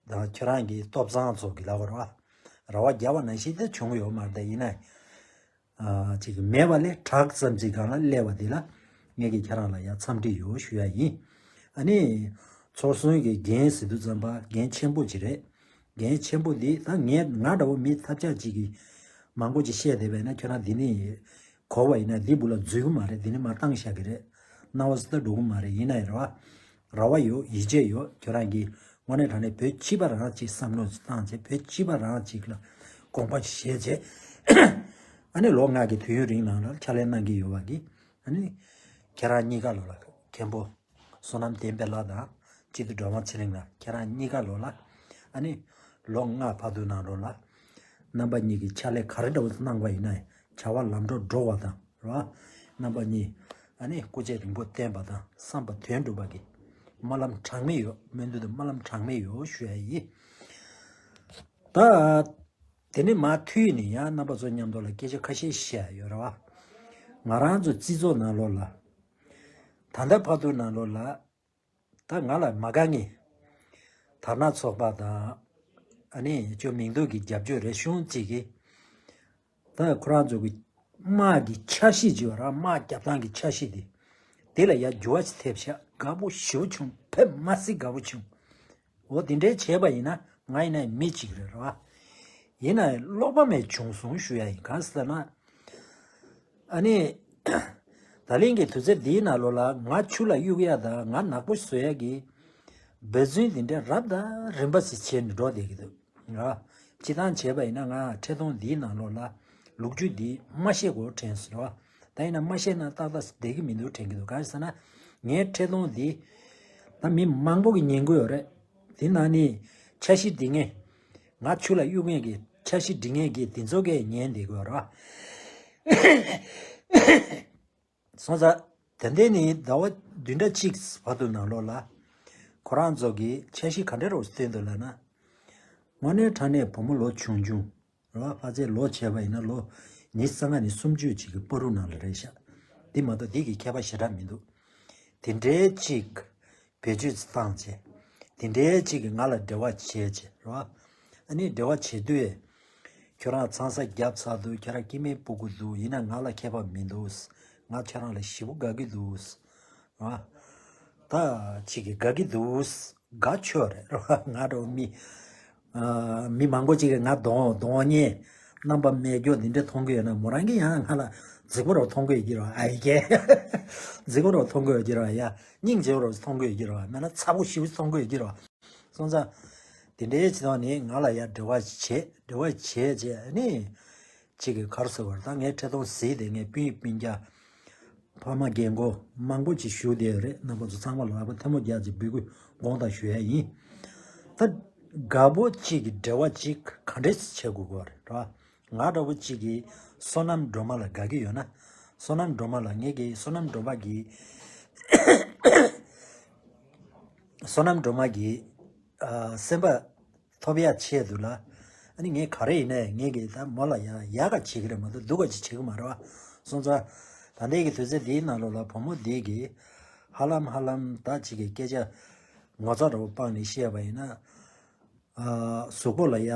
དང་ཁྱོད་རང་གི་སྟོབས་བཟང་ཚོ་གི་ལབ་པ་རེད་བ། རེ་བ་རྒྱབ་པ་ནང་བཞིན་དེ་བྱུང་ཡོད་མ་རེད་ད་ཡིན་ན། ཨ། ཅིག་མེད་པ་ལས་དྲག་ཙམ་ཅིག་སྒང་ལ་སླེབས་པ་དེ་ལ་ངས་ཀྱི་ཁྱེད་རང་ལ་ཡང་འཚམས་འདྲི་ཡོད་ཞུ་ཡ་ཡིན། ཨ་ནི། ཚོགས་གཞོན་གྱི་འགན་ཟེར་དུས་ཙམ་པ་འགན་ཆེན་པོ་ཅིག་རེད། འགན་ཆེན་པོ་འདི་ད་ངས་ང་འདྲ་བོ་མི་ཐབས་ཆག་ཅིག་གིས་མང་པོ་ཅིག་བཤད་བསྡད་པས་ན་ཁྱོད་རང་འདི་ནི། གོ་བ་ཡིན་ན་འདི་བུ་ལ་འཛུལ་གི་མ་རེད། འདི་ནི་མ་བཏང་བཞག་གི་རེད། སྣང་བ་སི་ད་འགྲོ་གི་མ་རེད། ཡིན་ན་ཡང་རེ་བ། རེ་བ་ཡོད། ཡིད་ཆེས་ཡོད། ཁྱོད་རང་གིས་དངོས་གནས་དྲང་གནས་བོད་སྤྱི་པ་རང་གཅིག་བསམ་བློ་བཏང་བྱས་བོད་སྤྱི་པ་རང་གཅིག་ལ་དགོངས་པ་བཞེས་བྱས། ཨ་ནི་ལོ་ལྔ་གི་དུས་ཡུན་རིང་ནང་ལ་ཕྱག་ལས་གནང་གི་ཡོད་པ་གི། ཨ་ནི་ཁྱེད་རང་གཉིས་ཀ་ལོ་ལ་མཁན་པོ། བསོད་ནམས་བསྟན་འཕེལ་ལགས་དང་སྤྱི་འཐུས་སྒྲོལ་མ་ཚེ་རིང་ལགས་ཁྱེད་རང་གཉིས་ཀ་ལོ་ལ་ཨ་ནི་ལོ་ལྔ་བར་དུ་ནང་ལོ་ལ་རྣམ་པ་གཉིས་ཀྱིས་ཕྱག་ལས་ག་རེ་འདྲ་བོ་གནང་བ་ཡིན་ན་བྱ་བ་ལམ་འགྲོ་འགྲོ་བ་དང་རོ། རྣམ་པ་གཉིས་ཨ་ནི་སྐུ་ཚེ་རིང་པོ་བརྟན་པ་དང་བསམ་པ་དོན་འགྲུབ་པ་གི་སྨོན་ལམ་གྲངས་མེད་ཡོད། སྨོན་འདུན་དང་སྨོན་ལམ་གྲངས་མེད་ཡོད་ཞུ་ཡ་ཡིན། ད། དེ་ནས་མར་མཐུད་ནས་ཡང་རྣམ་པ་ཚོ་མཉམ་དུ་ལ་སྐད་ཆ་ཁ་ཤས་བཤད་ཡ་ཡོད་རེད་བ། ང་རང་ཚོ་སྤྱི་ཚོགས་ནང་ལོགས་ལ། ད་ལྟ་བར་དུ་ནང་ལོགས་ལ། ད་ང་ལ་མ་དགའ་ངེས། དར་ནག་ཚོགས་པ་དང་། ཨ་ནི་ཅོ་མིང་འདུག་གི་རྒྱབ་སྐྱོར་རེ་བྱུང་ཅིག་གིས། ད་ཁོ་རང་ཚོ་གི་དམག་གི་འཆར་གཞི་ཅིག་ཡོད་ར་དམག་རྒྱབ་སྟངས་ཀྱི་འཆར་གཞི་དེ། དེ་ལ་ཡ་འགྱུར་བ་ཞིག་ཐེབས་ཤག་དགའ་པོ་ཞེ་པོ་བྱུང་། དཔེ་མ་སྲིད་དགའ་པོ་བྱུང་། འོ་དེ་འདྲའི་བྱས་པ་ཡིན་ན་ང་ཡིན་ན་མི་གཅིག་རེད་ར། ཡིན་ན་ཡང་ཀློག་པ་མེད་བྱུང་སོང་ཞུ་ཡ་ཡིན། གང་ཟེར་ན། ཨ་ནི། ད་ལན་གྱི་དུས་ཚོད་འདིའི་ནང་ལོགས་ལ་ང་ཆུ་ལ་གཡུག་ཡ་དང་ང་ནག་པོ་བཟོ་ཡ་གི་འབད་བརྩོན་འདི་འདྲ་རབ་དང་རིམ་པ་ཞིག་བྱས་ནས་འགྲོ་བསྡད་ཀྱི་འདུག་ང་ སྤྱི་བཏང་བྱས་པ་ཡིན་ན་ང་འཕྲིན་ཐུང་འདིའི་ནང་ལོགས་ལ་ལོ་རྒྱུས་འདི་མ་བཤད་དགོས་དྲན་སོང་རེད་བ། ད་ཡིན་ན་མ་བཤད་ན་ཏག་ཏག་བསྡད་ཀྱི་མི་འདུག་དྲན་གྱི་འདུག་གང་ཡིན་ཟེར་ན་ངའི་འཕྲིན་ཐུང་འདི་ད་མི་མང་པོ་གིས་ཉན་གྱི་ཡོད་རེད། དེ་ནང་ནས་འཆར་གཞི་འབྲི་མཁན། ང་ཆུ་ལ་གཡུག་མཁན་གྱི་འཆར་གཞི་འབྲི་མཁན་གྱི་དེ་ཚོ་གས་ཉན་བསྡད་ཀྱི་ཡོད་རེད་བ། སོང་ཙང་། དེ་འདྲ་ནི་ཟླ་བ་བདུན་ཕྲག་གཅིག་བར་དུ་ནང་ལོགས་ལ། ཁོ་རང་ཚོ་གིས་འཆར་གཞི་ག་འདྲ་རོགས་བཏོན་འདུག་ལབ་ན། དངོས་གནས་དྲང་གནས་བུ་མོ་ལོ་ཆུང་ཆུང་། རེད་བ། ཕལ་ཆེར་ལོ་བྱས་པ་ཡིན་ན་ལོ་ཉི་ཤུ་རྩ་ལྔ་ནས་སུམ་ཅུ་ཅིག་གི་བར་དུ་ནང་ལ་རེད་ཤག་འདི་མ་གཏོགས་འདི་གི་ཁྱད་པར་ཞེ་དྲག་མི་འདུག་དེ་འདྲའི་ཅིག་བེད་སྤྱོད་བཏང་བྱས། དེ་འདྲའི་ཅིག་གིས་ང་ལ་འབྲེལ་བ་བྱས་བྱས་རེད་བ། ཨ་ནི་འབྲེལ་བ་བྱེད་དུས། ཁྱོད་རང་ཚང་ས་བརྒྱབ་ཚར་འདུག་ཁྱོད་རང་སྐྱེ་དམན་སྤུ་གུ་འདུག་ཡིན་ན་ང་ལ་ཁྱད་པར་མི་འདུག་ང་ཁྱོད་རང་ལ་ཞེ་པོ་དགའ་གི་འདུག་ཨ། ད་ཅིག་གིས་དགའ་གི་འདུག་དགའ་ཆོག་རེད་རེད་བ། ང་འདྲ་བོ་མི། ཨ། མི་མང་པོ་ཅིག་གིས་ང་གདོང་གདོང་བརྙན་རྣམ་པ་མེད་སྐྱོ་འདི་འདྲ་མཐོང་གི་ཡོད་ན་མོ་རང་གིས་ཡང་ང་ལ་རྫིག་པོ་རོ་མཐོང་གི་ཡོད་ཀྱི་རེད་བ། ཨ་ཡི་གེ་རྫིག་པོ་རོ་མཐོང་གི་ཡོད་ཀྱི་རེད་བ། ཡ་སྙིང་རྗེ་པོ་རོ་མཐོང་གི་ཡོད་ཀྱི་རེད་བ། མེད་ན་ཚ་པོ་ཞེ་པོ་མཐོང་གི་ཡོད་ཀྱི་རེད་བ། སོང་ཙང་། དེ་འདྲའི་བྱེད་སྟངས་ནི་ང་ལ་ཡ་འབྲེལ་བ་བྱེད་འབྲེལ་བ་བྱེད་བྱེད་ཨ་ནི། གཅིག་གིས་ག་རེ་ཟེར་བ་རེད། ད་ངའི་འཕྲིན་ཐུང་གཟིགས་ཏེ་ངའི་སྤུན་སྤུན་ཀྱག་ཕ་མ་རྒན་གོག་མང་པོ་ཅིག་བཞུགས་བསྡད་ཡོད་རེད། རྣམ་པ་ཚོ་ཚང་མ་ལ་ལག་པ་ཐལ་མོ་སྦྱར་ཅིག་འབོད་སྐུལ་དགོངས་དག་ཞུ་ཡ་ཡིན། ད་དགའ་པོ་གཅིག་གི་འབྲེལ་བ་གཅིག་ག་འདྲས་བྱེད་དགོས་ཀྱི་རེད་རེད་བ། ང་འདྲ་བོ་གཅིག་གིས་བསོད་ནམས་སྒྲོལ་མ་ལ་དགའ་གི་ཡོད་ན། བསོད་ནམས་སྒྲོལ་མ་ལ་ངེད་ཀྱིས་བསོད་ནམས་སྒྲོལ་མ་གི་བསོད་ནམས་སྒྲོལ་མ་གི་ཨ། སེམས་པ་ཐོབ་ཡག་ཆེད་དུ་ལ། ཨ་ནི་ངས་ག་རེ་ཡིན་ནའི་ངས་ཀྱིས་ད་མོ་ལ་ཡང་ཡག་ག་བྱེད་ཀྱི་རེད་མ་གཏོགས་སྡུག་ག་ཅིག་བྱེད་ཀྱི་མ་རེད་བ། སོང་ཙང་ད་ལྟའི་གི་དུས་ཚོད་འདིའི་ནང་ལོགས་ལ་བུ་མོ་འདི་གིས་ཧ་ལམ་ཧ་ལམ་ད་ཅིག་གི་སྐད་ཆ་ངོ་ཚ་འདྲ་བོ་སྤངས་ནས་བཤད་པ་ཡིན་ན། ཨ། གཟུགས་པོ་ལ་ཡ།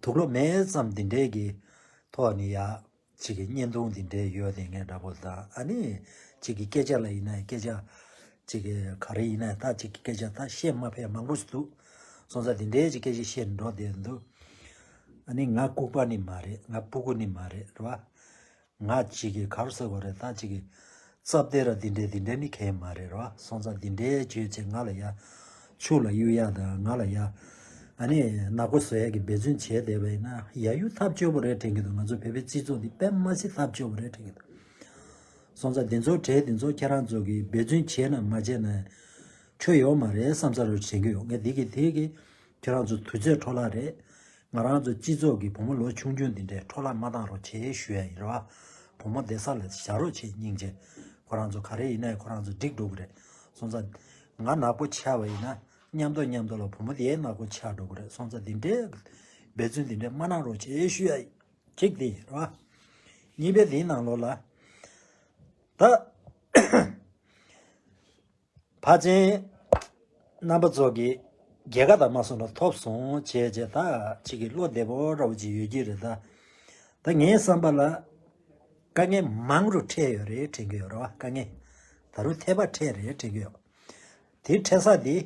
དུག་ལོག་མེད་ཙམ་འདི་འདྲའི་གི་ཐོག་ནས་ཡ། གཅིག་གི་བརྙན་ཐུང་འདི་འདྲའི་ཡོད་དེ་ངས་འདྲ་པོ་དང་ཨ་ནི། གཅིག་གི་སྐད་ཆ་ལ་ཡིན་ན་སྐད་ཆ། གཅིག་གི་ག་རེ་ཡིན་ན་ད་གཅིག་གི་སྐད་ཆ་ད་བཤད་མ་ཕེབས་མང་པོ་ཞིག་འདུག་སོང་ཙང་འདི་འདྲའི་གཅིག་སྐད་ཆ་བཤད་འགྲོ་བསྡད་འདུག་ཨ་ནི་ང་ལྐུགས་པ་ནི་མ་རེད། ང་སྤུ་གུ་ནི་མ་རེད་རེད་བ། ང་གཅིག་གིས་ག་རེ་ཟེར་དགོས་རེད། ད་གཅིག་གིས་རྩབ་དེ་ར་འདི་འདྲས་འདི་འདྲས་ནི་གང་ཡང་མ་རེད་རོ། སོང་ཙང་འདི་འདྲས་བྱོས་བྱས་ང་ལ་ཡ་ཆུ་ལ་གཡུག་ཡ་དང་ང་ལ་ཡ་ཨ་ནི་ནག་པོ་བཟོ་ཡ་གི་འབད་བརྩོན་བྱས་བསྡད་པ་ཡིན་ན་ཡ་ཡུ་ཐབས་སྐྱོ་པོ་རེད་དྲན་གྱི་འདུག་ང་ཚོ་བོད་པའི་སྤྱི་ཚོགས་འདི་དཔེ་མ་སྲིད་ཐབས་སྐྱོ་པོ་རེད་དྲན་གྱི་འདུག་སོང་ཙང་འདི་ཚོ་གྲས་འདི་ཚོ་ཁྱེད་རང་ཚོ་གིས་འབད་བརྩོན་བྱས་ན་མ་བྱས་ན་ཆོ་ཡོད་མ་རེད་བསམ་ས་རུ་དྲན་གྱི་ཡོད། ངས་འདི་གི་དེ་གི་ཁྱེད་རང་ཚོ་དུས་ཚོད་འཕྲོ་བརླག་རེད། ང་རང་ཚོ་སྤྱི་ཚོགས་ཀྱི་བུ་མོ་ལོ་ཆུང་ཆུང་འདི་འདྲའི་འཕྲོ་བརླག་མ་བཏང་རོགས་བྱེད་ཞུ་ཡ་ཡིན་རེད་བ། བུ་མོ་བསྡད་ས་ལ་བཞག་རོགས་བྱེད་སྙིང་རྗེ། ཁོ་རང་ཚོ་ག་རེ་ཡིན་ནའི་ཁོ་རང་ཚོ་འགྲིག་འགྲོ་གི་རེད། སོང་ཙང་། ང་ནག་པོ་ཆགས་པ་ཡིན་ན་མཉམ་དུ་མཉམ་དུ་ལ་བུ་མོ་དེའི་ནག་པོ་ཆགས་འགྲོ་གི་རེད། སོང་ཙང་འདི་འདྲའི་འབད་བརྩོན་འདི་འདྲའི་མ་གནང་རོགས་བྱེད་ཞུ་ཡ་ཡིན། གཅིག་དེ་ཡིན་རེད་བ། གཉིས་པའི་དེའི་ནང་ལོགས་ལ། ད། ཕལ་ཆེར་རྣམ་པ་ཚོ་གིས་རྒྱལ་ཁ་དང་མ་སོང་ལ་ཐོབ་སོང་བྱས་བྱས་ད་ཅིག་གི་བློ་བདེ་པོ་འདྲ་བོ་ཅིག་ཡོད་ཀྱི་རེད་ད། ད་ངའི་བསམ་པ་ལ་དཀའ་ངལ་མང་རུ་འཕྲད་ཡོད་རེད་དྲན་གྱི་ཡོད་རེད་བ། དཀའ་ངལ་ད་རུང་ཐེབས་པ་འཕྲད་རེད་དྲན་གྱི་ཡོད། དེ་འཕྲད་ས་དེ་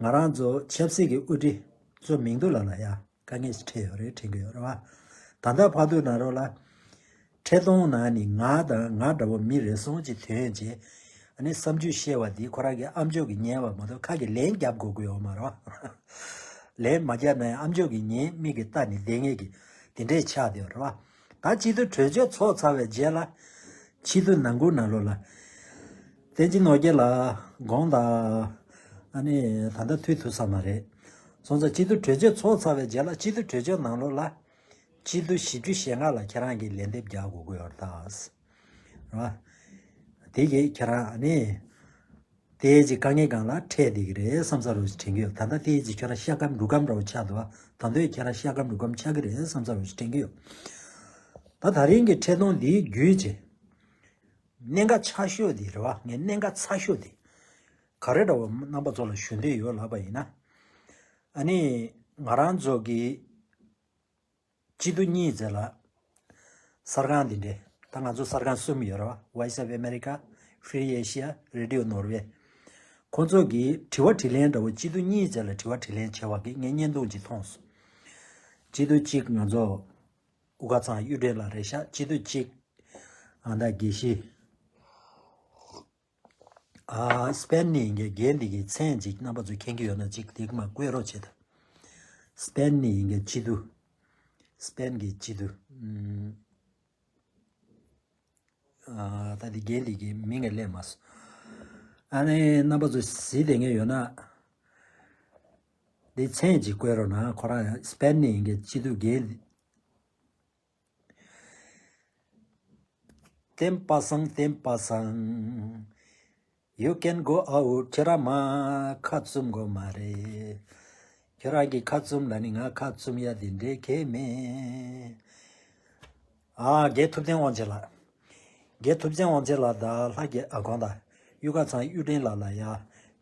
ང་རང་ཚོ་ཆབ་སྲིད་ཀྱི་དབུ་ཁྲིད་ཚོ་མིང་ཐོ་ལ་ལ་ཡ། དཀའ་ངལ་ཞིག་འཕྲད་ཡོད་རེད་དྲན་གྱི་ཡོད་རེད་བ། ད་ལྟ་བར་དུ་ནང་ལོགས་ལ། འཕྲིན་གཏོང་ནང་ནས་ང་དང་ང་འདྲ་བོ་མི་རེ་ཟུང་ཅིག་ཐོན་རྗེས། ཨ་ནི་བསམ་ཚུལ་བཤད་པ་འདི་ཁོ་རང་གི་ཨམ་ཅོག་གིས་ཉན་པ་མ་གཏོགས་ཁ་གིས་ལན་རྒྱབ་དགོས་ཀྱི་ཡོད་མ་རེད་བ། ལན་མ་རྒྱབ་ན་ཡང་ཨམ་ཅོག་གིས་ཉན་མིག་གིས་ལྟ་ནས་བསྡད་མཁན་གྱི་དེ་འདྲས་ཆགས་བསྡད་ཡོད་རེད་བ། ད་སྤྱི་འཐུས་གྲོས་ཆོད་ཚོགས་ཚར་བའི་རྗེས་ལ། སྤྱི་འཐུས་ནང་ཁུལ་ནང་ལོགས་ལ། བསྟན་འཛིན་ནོར་རྒྱས་ལགས་དགོངས་དག་ཨ་ནི་ད་ལྟ་ཐུག་ཐུབ་ས་མ་རེད། སོང་ཙང་སྤྱི་འཐུས་གྲོས་ཆོད་ཚོགས་ཚར་བའི་རྗེས་ལ་སྤྱི་འཐུས་གྲོས་ཆོད་ནང་ལོགས་ལ། སྤྱི་འཐུས་བཞི་བཅུ་ཞེ་ལྔ་ལ་ཁྱེད་རང་གིས་ལན་འདེབས་རྒྱག་དགོས་ཀྱི་ཡོད་རེད་ད། རེད་བ། དེ་གིས་ཁྱེད་རང་ཨ་ནི། དེའི་གཅིག་དཀའ་ངལ་སྒང་ལ་འཕྲད་བསྡད་ཀྱི་རེད་བསམ་ས་རུ་ཞིག་དྲན་གྱི་ཡོད། ད་ལྟ་དེའི་གཅིག་ཁྱོད་རང་ཤ་སྐམ་འབྲུ་སྐམ་འདྲ་བོ་ཆགས་འདུག་བ། ད་དུང་ཁྱོད་རང་ཤ་སྐམ་འབྲུ་སྐམ་ཆགས་ཀྱི་རེད་བསམ་ས་རུ་ཞིག་དྲན་གྱི་ཡོད། ད་ད་རིང་གི་འཕྲིན་གཏོང་འདིའི་བརྒྱུད་བྱས། གནད་འགག་ཆེ་ཤོས་དེ་རེད་བ། ངས་གནད་འགག་ཚ་ཤོས་དེ། ག་རེ་འདྲ་བོ་རྣམ་པ་ཚོ་ལ་ཞུ་འདོད་ཡོད་ལབ་པ་ཡིན་ན། ཨ་ནི། ང་རང་ཚོ་གི་སྤྱི་འཐུས་གཉིས་ཙམ་ལ། གསར་ཁང་འདི་འདྲས། ད་ང་ཚོ་གསར་ཁང་གསུམ་ཡོད་རེད་བ། Voice of America, Free Asia, Radio Norway། ཁོང་ཚོ་གིས་དྲི་བ་དྲིས་ལན་འདྲ་བོ་སྤྱི་འཐུས་གཉིས་ཙམ་ལ་དྲི་བ་དྲིས་ལན་བྱས་པ་གི་ངས་བརྙན་ཐུང་ཅིག་མཐོང་སོང་། སྤྱི་འཐུས་གཅིག་ང་ཚོ་དབུ་དཀར་ཚང་གཡུ་སྒྲོན་ལགས་རེད་ཤག་སྤྱི་འཐུས་གཅིག་ཨ་མདའ་དགེ་བཤེས། ཨ། སྤེན་ནི་ཡིན་གྱི་རྒན་འདི་གི་མཚན་ཅིག་རྣམ་པ་ཚོས་མཁྱེན་གྱི་ཡོད་ན་ཅིག་དེ་གི་མ་བཀོད་རོགས་བྱེད་དང་། སྤེན་ནི་ཡིན་གྱི་སྤྱི་འཐུས། སྤེན་གྱི་སྤྱི་འཐུས། ཨུམ། ཨ། ད་དེ་རྒན་དེ་གི་མིང་ངས་སླེབས་མ་སོང་། ཨ་ནི་རྣམ་པ་ཚོ་གཟིགས་བསྡད་མཁན་ཡོད་ན། དེ་མཚན་ཅིག་བཀོད་རོགས་གནང་། ཁོ་རང་སྤེན་ནི་ཡིན་གྱི་སྤྱི་འཐུས་རྒན། ཏེམ་པ་སང་ཏེམ་པ་སང་། You can go out. ཁྱེད་རང་མ་ཁ་བཙུམ་དགོས་མ་རེད། ཁྱེད་རང་གི་ཁ་བཙུམ་ལ་ནི་ང་ཁ་བཙུམ་ཡ་དེ་འདྲས་གལ་མེད། ཨ། རྒན་ཐུབ་བསྟན་དབང་ཆེན་ལགས། རྒན་ཐུབ་བསྟན་དབང་ཆེན་ལགས་དང་ལྷ་རྒྱལ། ཨ། གང་ལྟར་གཡུ་ཁ་ཚང་གཡུ་སྒྲོན་ལགས་ལ་ཡ་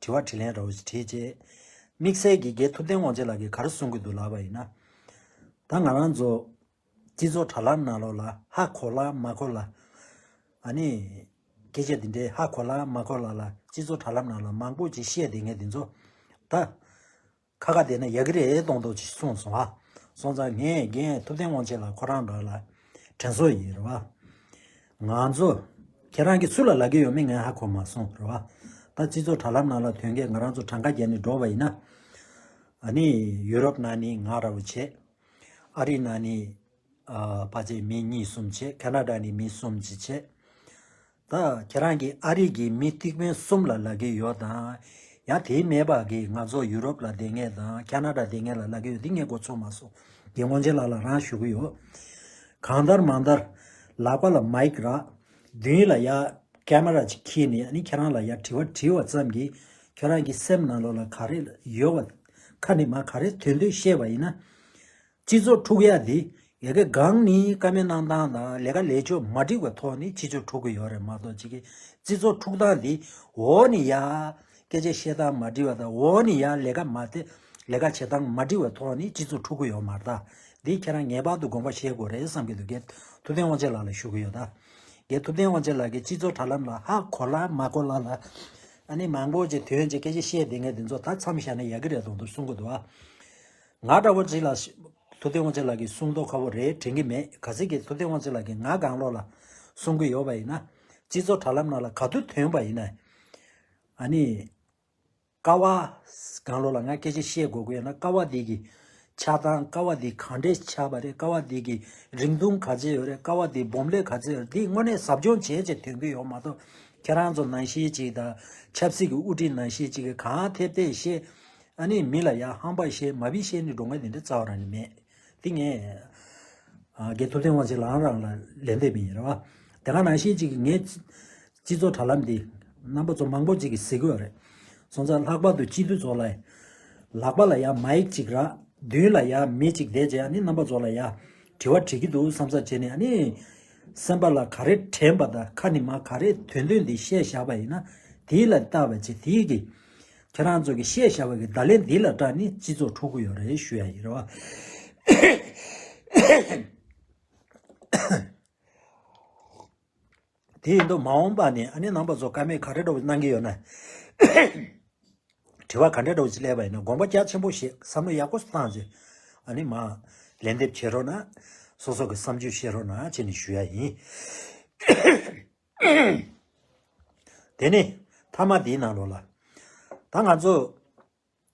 དྲི་བ་དྲིས་ལན་འདྲ་བོ་ཞིག་དྲིས་རྗེས། དམིགས་བསལ་གྱི་རྒན་ཐུབ་བསྟན་དབང་ཆེན་ལགས་ཀྱིས་ག་རེ་གསུང་གི་འདུག་ལབ་པ་ཡིན་ན། ད་ང་རང་ཚོ་སྤྱི་ཚོགས་དྲ་ལམ་ནང་ལོགས་ལ་ཧ་གོ་ལ་མ་གོ་ལ། ཨ་ནི་སྐད་ཆ་འདི་འདྲའི་ཧ་གོ་ལ་མ་གོ་ལ་ལ་སྤྱི་ཚོགས་དྲ་ལམ་ནང་ལ་མང་པོ་ཅིག་བཤད་བསྡད་མཁན་འདི་ཚོ། ད་ཁ་ཁ་བསྡད་ན་ཡག་གི་རེད་མདོག་མདོག་ཅིག་གསུངས་སོང་ཨ། སོང་ཙང་ངས་རྒན་ཐུབ་བསྟན་དབང་ཆེན་ལགས་ཁོ་རང་འདྲ་ལ་དྲན་གསོ་ཡིན་རེད་བ། ང་ཚོ་ཁྱེད་རང་གིས་སུ་ལ་ལབ་ཀྱི་ཡོད་མེད་ངས་ཧ་གོ་མ་སོང་རེད་བ། ད་སྤྱི་ཚོགས་དྲ་ལམ་ནང་ལ་ཐོན་མཁན་ང་རང་ཚོ་གྲངས་ཀ་རྒྱག་ནས་འགྲོ་བ་ཡིན་ན། ཨ་ནི་ཡུ་རོབ་ནང་ནས་ང་འདྲ་བོ་བྱས། ཨ་རི་ནང་ནས་ཨ་ཕལ་ཆེར་མི་གཉིས་གསུམ་བྱས། ཁ་ན་ཌ་ནས་མི་གསུམ་ཅིག་བྱས། ད་ཁྱེད་རང་གིས་ཨ་རི་གི་མི་ཐིག་དཔོན་གསུམ་ལ་ལབ་ཀྱི་ཡོད་དང་། ཡང་དེའི་མེད་པ་གི་ང་ཚོ་ཡུ་རོབ་ལ་བསྡད་མཁན་དང་ཁ་ན་ཌ་བསྡད་མཁན་ལ་ལབ་ཀྱི་ཡོད། འདི་ངས་གོ་ཚོད་མ་སོང་། རྒན་དབང་ཆེན་ལགས་ལ་རང་ཞུ་གི་ཡོད། གང་ལྟར་མང་ལྟར་ལག་པ་ལ་མའིག་རག་མདུན་ལ་ཡ་ཀེ་མ་ར་ཅིག་འཁྱེར་ནས་ཨ་ནི་ཁྱེད་རང་ལ་ཡ་དྲི་བ་དྲིས་པ་ཙམ་གྱིས་ཁྱེད་རང་གི་སེམས་ནང་ལོགས་ལ་ག་རེ་ཡོད་པ། ཁ་ནས་མ་ག་རེ་དོན་དོན་བཤད་པ་ཡིན་ན། སྤྱི་ཚོགས་འཁྲུག་ཡ་འདི་ཡ་གི་སྒང་ནས་བཀའ་མོལ་གནང་སྟངས་དང་ལས་ཀ་ལས་ཕྱོགས་མ་འགྲིག་པའི་ཐོག་ནས་སྤྱི་ཚོགས་འཁྲུག་གི་ཡོད་རེད་མ་གཏོགས། ཅིག་གི་སྤྱི་ཚོགས་འཁྲུག་སྟངས་འདི་འོག་ནས་ཡ་སྐད་ཆ་བཤད་སྟངས་མ་འགྲིག་པ་དང་། འོག་ནས་ཡ་ལས་ཀ་མ་དེ་ལས་ཀ་བྱེད་སྟངས་མ་འགྲིག་པའི་ཐོག་ནས་སྤྱི་ཚོགས་འཁྲུག་གི་ཡོད་མ་རེད། ད་འདི་ཁྱེད་རང་ངེས་པར་དུ་དགོངས་པ་བཞེས་དགོས་རེད་བསམ་གྱི་འདུག་རྒན་ཐུབ་བསྟན་དབང་ཆེན་ལགས་ལ་ཞུ་གི་ཡོད། ད་རྒན་ཐུབ་བསྟན་དབང་ཆེན་ལགས་ཀྱིས་སྤྱི་ཚོགས་དྲ་ལམ་ལ་ཧ་གོ་ལ་མ་གོ་ལ་ལ། ཨ་ནི་མང་པོ་ཅིག་ཐོན་ཅིག་སྐད་ཆ་བཤད་བསྡད་མཁན་དེ་ཚོ་ད་མཚམས་བཞག་ན་ཡག་གི་རེད་མདོག་མདོག་གསུང་གི་འདུག་ཨ། ང་འདྲ་བོ་ཅིག་ལ་ཐུབ་བསྟན་དབང་ཆེན་ལགས་ཀྱིས་གསུང་མདོག་ཁ་པོ་རེད་དྲན་གྱི་མེད། གལ་སྲིད་ཀྱི་ཐུབ་བསྟན་དབང་ཆེན་ལགས་ཀྱིས་ང་སྒང་ལོགས་ལ་གསུང་གི་ཡོད་པ་ཡིན་ན། སྤྱི་ཚོགས་དྲ་ལམ་ནང་ལ་ག་དུས་ཐོན་པ་ཡིན་ན། ཨ་ནི་ཀ་བ་སྒང་ལོགས་ལ་ང་སྐད་ཆ་བཤད་དགོས་ཀྱི་ཡོད་ན། ཀ་བ་འདི་གི་ཆགས་སྟངས། ཀ་བ་འདི་གང་འདྲས་ཆགས་པ་རེད། ཀ་བ་འདི་གི་རིང་ཐུང་ག་ཚོད་ཡོད་རེད། ཀ་བ་འདི་སྦོམ་ལོས་ག་ཚོད་ཡོད་རེད། འདི་དངོས་གནས་ཟབ་སྦྱོང་བྱས་བྱས་ཐོན་གྱི་ཡོད་མ་གཏོགས། ཁྱེད་རང་ཚོ་ནང་བཞིན་ཅིག་དང་ཆབ་སྲིད་ཀྱི་དབུ་ཁྲིད་ནང་བཞིན་ཅིག་གིས་གང་ཐེབས་ཐེབས་བཤད། ཨ་ནི་མི་ལ་ཡ་ཧམ་པ་བཤད་མ་བི་བཤད་ནི་འགྲོ་མཁན་དེ་འདྲ་རྩ་བ་རང་ནས་མེད། དེ་ངས་ཨ་རྒན་ཐུབ་བསྟན་དབང་ཆེན་ལགས་རང་ལ་ལན་འདེབས་ཡིན་རེད་བ། དེ་ག་ནང་བཞིན་ཅིག་གིས་ངས་སྤྱི་ཚོགས་དྲ་ལམ་འདི་རྣམ་པ་ཚོ་མང་པོ་ཅིག་གིས་གཟིགས་ཀྱི་ཡོད་རེད། སོང་ཙང་ལྷག་པར་དུ་སྤྱི་འཐུས་ཚོ་ལ་ལག་པ་ལ་ཡ་མའིག་ཅིག་རག་མདུན་ལ་ཡ་མི་ཅིག་བསྡད་བྱས། ཨ་ནི་རྣམ་པ་ཚོ་ལ་ཡ་དྲི་བ་དྲི་གི་འདུག་བསམ་ས་བྱས་ནས། ཨ་ནི་སེམས་པ་ལ་ག་རེ་དྲན་པ་དང་ཁ་ནས་མ་ག་རེ་དོན་དོན་འདི་བཤད་བཞག་པ་ཡིན་ན། དེ་ལ་བལྟ་བ་བྱས། དེ་གི་ཁྱེད་རང་ཚོ་གིས་བཤད་བཞག་པ་གི་བརྡ་ལན་འདི་ལ་སྐྲག་ནས་སྤྱི་ཚོགས་འཁྲུག་གི་ཡོད་རེད་ཞུ་ཡ་ཡིན་རེད་བ། དེ་ཡིན་དུས་མ་འོངས་པ་ནས་ཨ་ནི་རྣམ་པ་ཚོ་བཀའ་མོལ་ག་རེ་འདྲ་བོ་གནང་གི་ཡོད་ན། དྲི་བ་ག་འདྲ་འདྲ་བོ་ཅིག་སླེབས་པ་ཡིན་ན་དགོངས་པ་རྒྱ་ཆེན་པོ་བཞེས། བསམ་བློ་ཡག་པོ་བཏང་བྱས། ཨ་ནི་མ་ལན་འདེབས་བྱེད་རོགས་གནང་། སོ་སོ་གི་བསམ་ཚུལ་བཤད་རོགས་གནང་བྱས་ནས་ཞུ་ཡ་ཡིན། དེ་ནས་མཐའ་མ་འདིའི་ནང་ལོགས་ལ། ད་ང་ཚོ་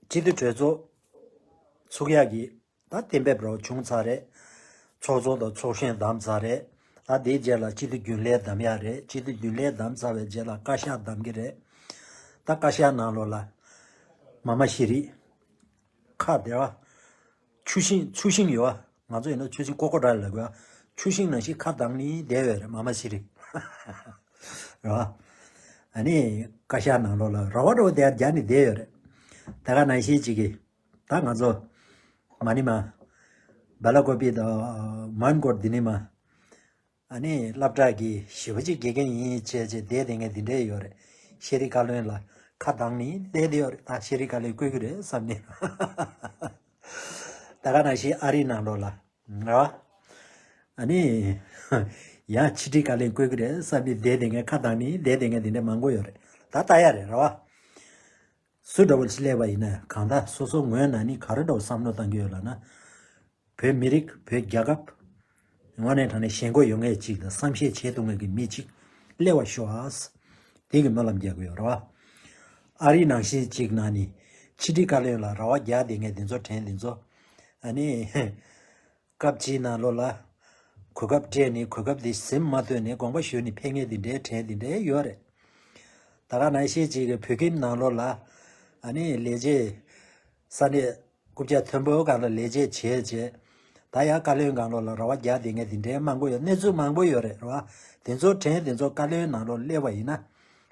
སྤྱི་འཐུས་གྲོས་ཚོགས་ཚུགས་ཡག་གི་ད་གཏན་འབེབས་རོགས་བྱུང་ཚར་རེད། ཚོགས་གཙོ་དང་ཚོགས་གཞོན་བདམས་ཚར་རེད། ད་དེའི་རྗེས་ལ་སྤྱི་འཐུས་རྒྱུན་ལས་བདམས་ཡག་རེད། སྤྱི་འཐུས་རྒྱུན་ལས་བདམས་ཚར་བའི་རྗེས་ལ་བཀའ་ཤག་བདམས་ཀྱི་རེད། ད་བཀའ་ཤག་ནང་ལོགས་ལ་མ་མ་ཤེས་རིག་ཁ་བདེ་བ། ཆུ་ཤིང་། ཆུ་ཤིང་ཡོད་བ། ང་ཚོ་ཡིན་ན་ཆུ་ཤིང་ཀོ་ཀོ་ཌ་ལབ་དགོས། ཆུ་ཤིང་ནང་བཞིན་ཁ་གདངས་ནས་བསྡད་ཡོད་རེད། མ་མ་ཤེས་རིག་རེད་བ། ཨ་ནི་བཀའ་ཤག་ནང་ལོགས་ལ་ར་བ་འདྲ་བོ་དེ་རྒྱག་ནས་བསྡད་ཡོད་རེད། དེ་ག་ནང་བཞིན་ཅིག་གིས་ད་ང་ཚོ་མ་ནི་མ་བ་ལ་ཀོ་པི་དང་མན་གོར་འདི་ནི་མ། ཨ་ནི་སློབ་གྲྭ་གི་ཞེ་པོ་ཅིག་དགེ་རྒན་ཡིན་བྱས་བྱས་བསྡད་བསྡད་མཁན་འདི་འདྲས་ཡོད་རེད། ཤེས་རིག་བཀའ་བློན་ལ་ཁ་གདངས་ནས་བསྡད་བསྡད་ཡོད་རེད། ད་ཤེས་རིག་བཀའ་བློན་བསྐོས་ཀྱི་རེད་བསམ་ནས། ད་ག་ནང་བཞིན་ཨ་རིའི་ནང་ལོགས་ལ་རེད་བ། ཨ་ནི་ཡང་ཕྱི་དྲིལ་བཀའ་བློན་བསྐོས་ཀྱི་རེད་བསམ་ནས་བསྡད་བསྡད་མཁན། ཁ་གདངས་ནས་བསྡད་བསྡད་མཁན་འདི་འདྲས་མང་པོ་ཡོད་རེད། ད་ལྟ་ཡ་རེད། རེད་བ། སུ་འདྲ་བོ་ཞིག་སླེབས་པ་ཡིན་ན་གང་ལྟར་སོ་སོ་ངོས་ནས་ནི་ག་རེ་འདྲ་བོ་བསམ་བློ་བཏང་གི་ཡོད་ལབ་ན། བོད་མི་རིགས། བོད་རྒྱལ་ཁབ། དངོས་གནས་དྲང་གནས་ཞེན་ཁོག་ཡོད་མཁན་ཅིག་དང་བསམ་ཤེས་བྱེད་ཐུབ་མཁན་གྱི་མི་གཅིག་སླེབས་པ་ཤོག་ཨ། དེ་གི་སྨོན་ལམ་རྒྱག་གི་ཡོད་རེད་བ། ཨ་རི་ནང་བཞིན་ཅིག་ནང་ནས་ཕྱི་དྲིལ་བཀའ་བློན་ལ་ར་བ་རྒྱག་བསྡད་མཁན་དེ་ཚོ་དྲན་དེ་ཚོ། ཨ་ནི་སྐབས་གཅིག་ནང་ལོགས་ལ་གོ་སྐབས་སྤྲད་ནས་གོ་སྐབས་དེ་ཟིན་མ་ཐུབ་ནས་དགོངས་པ་ཞུས་ནས་ཕེབས་མཁན་དེ་འདྲའི་གྲས་དེ་འདྲའི་ཡོད་རེད། ད་ག་ནང་བཞིན་ཅིག་གི་བོད་ཁྱིམ་ནང་ལོགས་ལ་ཨ་ནི་ལས་བྱེད་ས་གནས་རྐུབ་བཀྱག་མཐོན་པོའི་སྒང་ལ་ལས་བྱེད་བྱས་བྱས། ད་ཡང་བཀའ་བློན་སྒང་ལོགས་ལ་ར་བ་རྒྱག་བསྡད་མཁན་དེ་འདྲའི་མང་པོ་ཡོད། གནས་ཚུལ་མང་པོ་ཡོད་རེད། ར་བ་དེ་ཚོ་གྲས་དེ་ཚོ་བཀའ་བློན་ནང་ལོགས་སླེབས་པ་ཡིན་ན།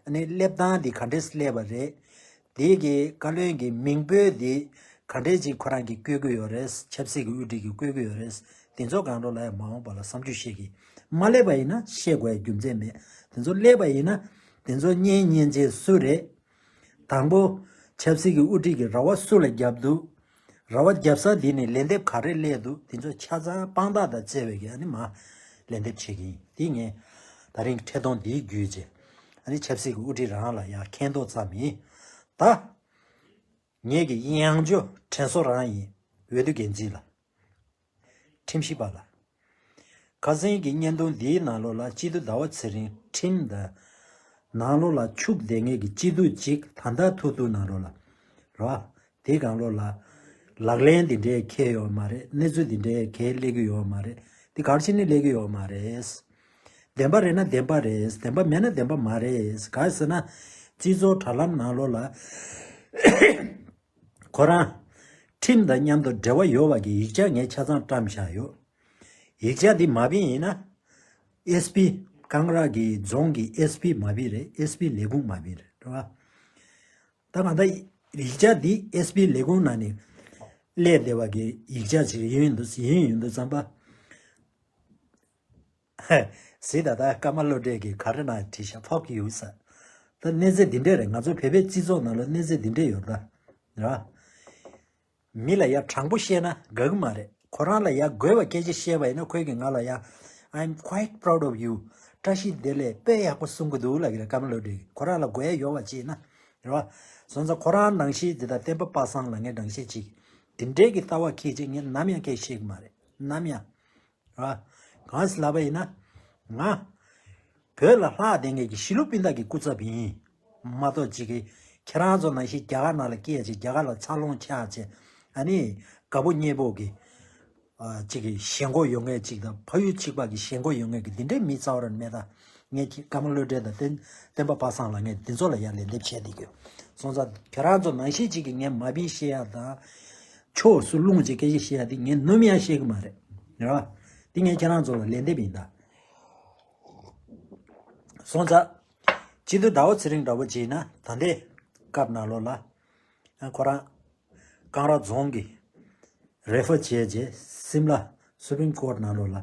ཨ་ནི་སླེབས་སྟངས་དེ་ག་འདྲས་སླེབས་པ་རེད། དེ་གི་བཀའ་བློན་གྱི་མིང་འབོད་དེ་ག་འདྲས་ཅིག་ཁོ་རང་གིས་བཀོད་ཀྱི་ཡོད་རེད། ཆབ་སྲིད་ཀྱི་དབུ་ཁྲིད་ཀྱིས་བཀོད་ཀྱི་ཡོད་རེད། དེ་ཚོ་སྒང་ལོགས་ལ་ཡང་མ་འོངས་པ་ལ་བསམ་ཚུལ་བཤད་ཀྱི། མ་སླེབས་པ་ཡིན་ན་བཤད་དགོས་ཡ་རྒྱུ་མཚན་མེད། དེ་ཚོ་སླེབས་པ་ཡིན་ན་དེ་ཚོ་གཉེན་ཉེ་ཆེན་སུ་རེད། དང་པོ། ཆབ་སྲིད་ཀྱི་དབུ་ཁྲིད་ཀྱིས་ར་བ་སུ་ལ་བརྒྱབ་འདུག་ར་བ་བརྒྱབ་ས་འདི་ནས་ལན་འདེབས་ག་རེ་སླེབས་འདུག་དེ་ཚོ་ཆ་ཚང་དཔང་རྟགས་དང་བཅས་པའི་གི་ཨ་ནི་མ་ལན་འདེབས་བྱེད་ཀྱི་ཡིན། དེ་ངས་ད་རིང་གི་འཕྲལ་གཏོང་འདིའི་བརྒྱུད་བྱས། ཨ་ནི་ཆབ་སྲིད་ཀྱི་དབུ་ཁྲིད་རང་ལ་ཡང་མཁྱེན་རྟོགས་ཙམ་ཡིན། ད་ངེད་ཀྱི་ཡང་ཇོ་དྲན་གསོ་རང་ཡིན། འོས་བསྡུ་འགན་འཛིན་ལ། ཁྲིམས་ཞིབ་པ་ལ། ཁ་སང་གི་བརྙན་ཐུང་འདིའི་ནང་ལོགས་ལ་སྐྱིད་སྡུག་ཟླ་བ་ཚེ་རིང་ཁྲིམས་དང་། ནང་ལོགས་ལ་འཆུག་བསྡད་མཁན་གྱི་སྐྱིད་སྡུག་ཅིག་ད་ལྟ་ཐུག་ཐུག་ནང་ལོགས་ལ། རོ། དེའི་སྒང་ལོགས་ལ། ལག་ལེན་དེ་འདྲའི་འཁེལ་ཡོད་མ་རེད། གནས་ཚུལ་དེ་འདྲའི་གལ་སླེབས་ཀྱི་ཡོད་མ་རེད། དེ་ག་རེ་བྱས་ནས་སླེབས་ཀྱི་ཡོད་མ་རེད། བདེན་པ་རེད་ན་བདེན་པ་རེད། བདེན་པ་མེད་ན་བདེན་པ་མ་རེད། ག་རེ་ཟེར་ན། སྤྱི་ཚོགས་དྲ་ལམ་ནང་ལོགས་ལ། ཁོ་རང་། ཁྲིམས་དང་མཉམ་དུ་འབྲེལ་བ་ཡོད་པ་གི་ཡིག་ཆ་ངས་ཆ་ཚང་བཀྲམ་བཞག་ཡོད། ཡིག་ཆ་འདི་མ་བིན་ཡིན་ན། ཨེས་པི། ཀང་ར་གི་རྫོང་གི་ཨེས་པི་མ་བིན་རེད། ཨེས་པི་ལས་ཁུངས་མ་བིན་རེད། རེད་བ། ད་གང་ལྟར་ཡིག་ཆ་འདི་ཨེས་པི་ལས་ཁུངས་ནང་ནས་སླེབས་བསྡད་པ་གི་ཡིག་ཆ་ཅིག་ཡིན་འདུག་ཡིན་ཡིན་འདུག་བསམ་པ། ཟེར་ད་ལྟ་ཀརྨ་བློ་གྲོས་ཀྱིས་ག་རེ་ན་བྲིས་ཤག་ཕོག་གི་ཡོད་ས། ད་གནས་ཚད་འདི་འདྲས་རེད། ང་ཚོ་བོད་པའི་སྤྱི་ཚོགས་ནང་ལ་གནས་ཚད་འདི་འདྲས་ཡོད་རེད་ད། ར། མི་ལ་ཡ་དྲང་པོ་བཤད་ན་དགའ་གི་མ་རེད། ཁོ་རང་ལ་ཡ་དགོས་པ་སྐད་ཆ་བཤད་པ་ཡིན་ན་ཁོས་ཀྱིས་ང་ལ་ཡ། I'm quite proud of you. བཀྲ་ཤིས་བདེ་ལེགས། དཔེ་ཡག་པོ་གསུང་གི་འདུག་ལབ་ཀྱི་རེད། ཀརྨ་བློ་གྲོས་ཀྱིས་ཁོ་རང་ལ་དགོས་ཡ་ཡོད་པ་བྱས་ན། རེད་བ། སོང་ཙང་ཁོ་རང་ནང་བཞིན་འདི་དང་བསྟན་པ་པ་སངས་ལ་ངས་ནང་བཞིན་ཅིག་དེ་འདྲས་ཀྱི་ལྟ་བ་འཁྱེར་ཅིག་ངས་ནམ་ཡང་སྐད་བཤད་གི་མ་རེད། ནམ་ཡང་། ར། གང་ཟེར་ལབ་པ་ཡིན་ན། ང་། བོད་ལ་ལྷག་བསྡད་མཁན་གྱི་གཞིས་ལུས་སྤུན་ཟླ་གི་སྐུ་ཚབ་ཡིན། མ་གཏོགས་ཅིག་གི་ཁྱེད་རང་ཚོ་ནང་བཞིན་རྒྱ་གར་ནང་ལ་སྐྱེས་ཅིག་རྒྱ་གར་ལ་འཚར་ལོངས་ཆགས་ཅིག་ཨ་ནི། དགའ་པོ་མཉེས་པོ་གི། ཨ། ཅིག་གི་ཞེན་ཁོག་ཡོད་མཁན་ཅིག་དང་ཕ་ཡུལ་གཅིག་པ་གི་ཞེན་ཁོག་ཡོད་མཁན་གི་འདི་འདྲའི་མི་རྩ་བ་རང་མེད་ད། ངས་ཀྱི་ཀརྨ་བློ་གྲོས་དང་བསྟན་བསྟན་པ་པ་སངས་ལ་ངས་འདི་ཚོ་ལ་ཡང་ལན་འདེབས་བྱས་བསྡད་ཀྱི་ཡོད། སོང་ཙང་ཁྱེད་རང་ཚོ་ནང་བཞིན་ཅིག་གི་ངས་མ་བིན་བཤད་ཡ་དང་། ཕྱོགས་སུ་ལྷུང་ཅིག་སྐད་ཆ་བཤད་ཡ་དེ་ངས་ནམ་ཡང་བཤད་གི་མ་རེད། རེད་བ། དེ་ངས་ཁྱེད་རང་ཚོ་ལ་ལན་འདེབས་ཡིན་ད། སོང་ཙང་། སྤྱི་འཐུས་ཟླ་བ་ཚེ་རིང་འདྲ་བོ་བྱས་ན་ད་ལྟའི་སྐབས་ནང་ལོགས་ལ། ཁོ་རང་། ཀང་ར་རྫོང་གི་རེ་ཕར་བྱས་རྗེས་སིམ་ལ་སུ་པྲིམ་ཀོར་ནང་ལོགས་ལ།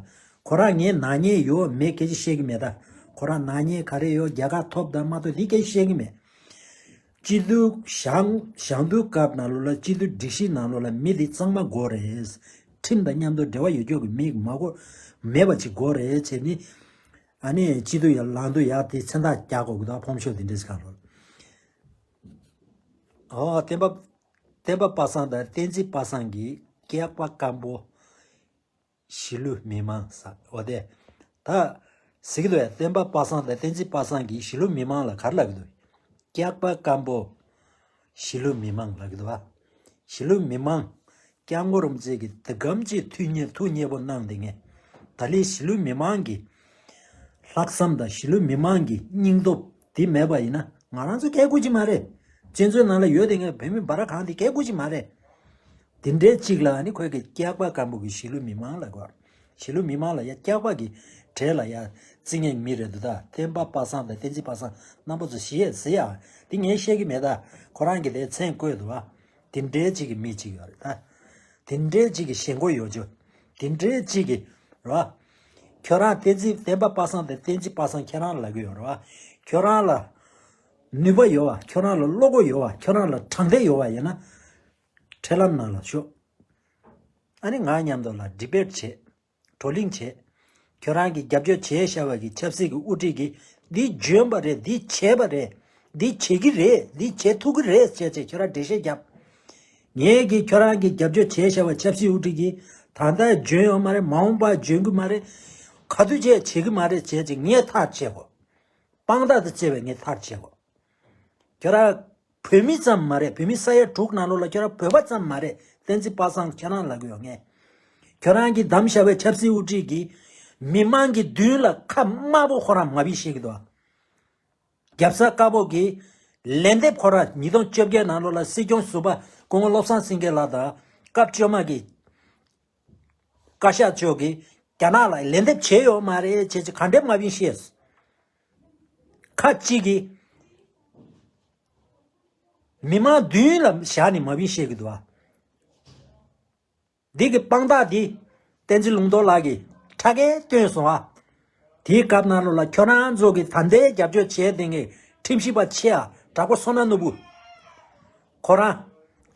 ཁོ་རང་ངའི་ནག་ཉེས་ཡོད་མེད་སྐད་ཆ་བཤད་གི་མེད་ད། ཁོ་རང་ནག་ཉེས་ག་རེ་ཡོད་རྒྱལ་ཁ་ཐོབ་དང་མ་ཐོབ་འདི་སྐད་ཆ་བཤད་གི་མེད། སྤྱི་འཐུས་ཞང་ཞང་འཐུས་སྐབས་ནང་ལོགས་ལ་སྤྱི་འཐུས་སྒྲིག་གཞི་ནང་ལོགས་ལ་མི་འདི་གཙང་མ་དགོས་རེད། ཁྲིམས་དང་མཉམ་དུ་འབྲེལ་བ་ཡོད་རྒྱུ་གི་མི་མ་དགོས་མེད་པ་ཅིག་དགོས་རེད་བྱས་ནི། ཨ་ནི་སྤྱི་འཐུས་ཡར་ལངས་དུས་ཡར་དེ་མཚན་རྟགས་རྒྱག་དགོས་གི་འདུག་ཕོམ་ཤོག་དེ་འདྲས་གང་རོལ། ཨོ་བསྟན་པ། བསྟན་པ་པ་སངས་དང་བསྟན་འཛིན་པ་སངས་ཀྱིས་སྐྱག་པ་སྐམ་པོ། གཞིས་ལུས་མི་མང་ཟེར་འོ་དེ། ད། ཟེར་གི་འདུག་ཡ། བསྟན་པ་པ་སངས་དང་བསྟན་འཛིན་པ་སངས་ཀྱིས་གཞིས་ལུས་མི་མང་ལ་ག་རེ་ལབ་ཀྱི་འདུག་སྐྱག་པ་སྐམ་པོ། གཞིས་ལུས་མི་མང་ལབ་ཀྱི་འདུག་བ། གཞིས་ལུས་མི་མང་། སྐྱབས་མགོན་རིན་པོ་ཆེ་གིས་དེ་གམ་གྱི་ཐུགས་མཉེས་ཐུགས་མཉེས་པོ་གནང་བསྡད་མཁན། ད་ལོའི་གཞིས་ལུས་མི་མང་གི་ལྷག་བསམ་དང་གཞིས་ལུས་མི་མང་གི་སྙིང་སྟོབས་དེ་མེད་པ་ཡིན་ན་ང་རང་ཚོ་སྐད་དགོས་ཀྱི་མ་རེད། གཅན་ཚོའི་ནང་ལ་ཡོད་བསྡད་མཁན་བོད་མི་འབའ་ར་གང་དེ་སྐད་དགོས་ཀྱི་མ་རེད། དེ་འདྲའི་གཅིག་ལ་ཨ་ནི་ཁོས་ཀྱི་སྐྱག་པ་སྐམ་པོ་གི་གཞིས་ལུས་མི་མང་ལབ་དགོས། གཞིས་ལུས་མི་མང་ལ་ཡ་སྐྱག་པ་གི་གྲས་ལ་ཡ་བརྩི་མཁན་མི་རེད་འདུག་ད་བསྟན་པ་པ་སངས་དང་བསྟན་འཛིན་པ་སངས་རྣམ་པ་ཚོ་ཞི་ཡས་ཟེར་ཡ། དེ་ངས་བཤད་ཀྱི་མེད་ད། ཁོ་རང་གི་དེ་མཚན་བཀོད་འདུག་བ། དེ་འདྲའི་གཅིག་གི་མི་གཅིག་ཡོད་རེད་ད། དེ་འདྲའི་གཅིག་གི་ཞེན་ཁོག་ཡོད་རྒྱུ། དེ་འདྲའི་གཅིག་གི་ར། ཁྱོད་རང་བསྟན་འཛིན་བསྟན་པ་པ་སངས་དང་བསྟན་འཛིན་པ་སངས་ཁྱེད་རང་ལ་ལབ་ཀྱི་ཡོད་རེད་བ། ཁྱོད་རང་ལ་ནུས་པ་ཡོད་བ། ཁྱོད་རང་ལ་བློ་ཁོག་ཡོད་བ། ཁྱོད་རང་ལ་དྲང་བདེན་ཡོད་བ་ཡིན་ན། འཕྲིན་ལམ་ནང་ལ་ཤོག་ཨ་ནི་ང་མཉམ་དུ་ལ་ཌི་བེཊ་བྱེད། བགྲོ་གླེང་བྱེད། ཁྱོད་རང་གིས་རྒྱབ་སྐྱོར་བྱས་བཞག་པ་གི་ཆབ་སྲིད་ཀྱི་དབུ་ཁྲིད་ཀྱིས་འདི་འཇོན་པ་རེད། འདི་བྱས་པ་རེད། འདི་བྱེད་ཀྱི་རེད། འདི་བྱེད་ཐུབ་ཀྱི་རེད་བྱས་བྱས་ཁྱོད་རང་འགྲེལ་བཤད་རྒྱབ། ངས་ཀྱིས་ཁྱོད་རང་གིས་རྒྱབ་སྐྱོར་བྱས་བཞག་པ་ཆབ་སྲིད་དབུ་ཁྲིད་ཀྱིས་ད་ལྟ་འཇོན་ཡོད་མ་རེད། མ་འོངས་པ་འཇོན་གྱི་མ་རེད། ག་དུས་བྱས་བྱེད་ཀྱི་མ་རེད་བྱས་བྱས་ངས་ཐག་བཅད་དགོས། དཔང་རྟགས་དང་བཅས་པའི་ངས་ཐག་བཅད་དགོས། ཁྱོད་རང་ བོད་མི་ཙམ་མ་རེད། བོད་མི་ས་ཡ་དྲུག་ནང་ལོགས་ལ་ཁྱོད་རང་བོད་པ་ཙམ་མ་རེད། བསྟན་འཛིན་པ་སངས་ཁྱེད་རང་ལབ་གི་ཡོད་ངས། ཁྱོད་རང་གིས་བདམས་བཞག་པའི་ཆབ་སྲིད་དབུ་ཁྲིད་ཀྱིས་མི་མང་གི་མདུན་ལ་ཁ་དམར་པོ་ཁོ་རང་མ་བི་བཤད་ཀྱི་འདུག་རྒྱབ་ས་དཀར་པོ་གིས་ལན་འདེབས་ཁོ་རང་ཉིས་སྟོང་བཅོ་བརྒྱད་ནང་ལོགས་ལ་སྲིད་སྐྱོང་ཟུར་པ་སྐུ་ངོ་བློ་བཟང་སེང་གེ་ལགས་དང་སྐབས་བཅོ་ལྔ་གི་བཀའ་ཤག་མཆོག་གིས་རྒྱ་ནག་ལ་ལན་འདེབས་བྱས་ཡོད་མ་རེད། བྱས་ཙང་ག་འདྲས་མ་བི་བཤད། ཁ་གཅིག་གིས་མི་མང་མདུན་ལ་བཞག་ནས་མ་བི་བཤད་ཀྱི་འདུག་ཨ། འདི་གི་དཔང་རྟགས་འདི་བསྟན་འཛིན་ལུང་རྟོགས་ལགས་ཀྱིས་ཁྲ་ཁས་སྟོན་སོང་ཨ། དེའི་སྐབས་ནང་ལོགས་ལ་ཁྱོད་རང་ཚོ་གི་ད་ལྟའི་རྒྱབ་སྐྱོར་བྱས་བསྡད་མཁན་ཁྲིམས་ཞིབ་པ་ཆེ་ཨ་དྲག་པོ་བསོད་ནམས་ནོར་བུ། ཁོ་རང་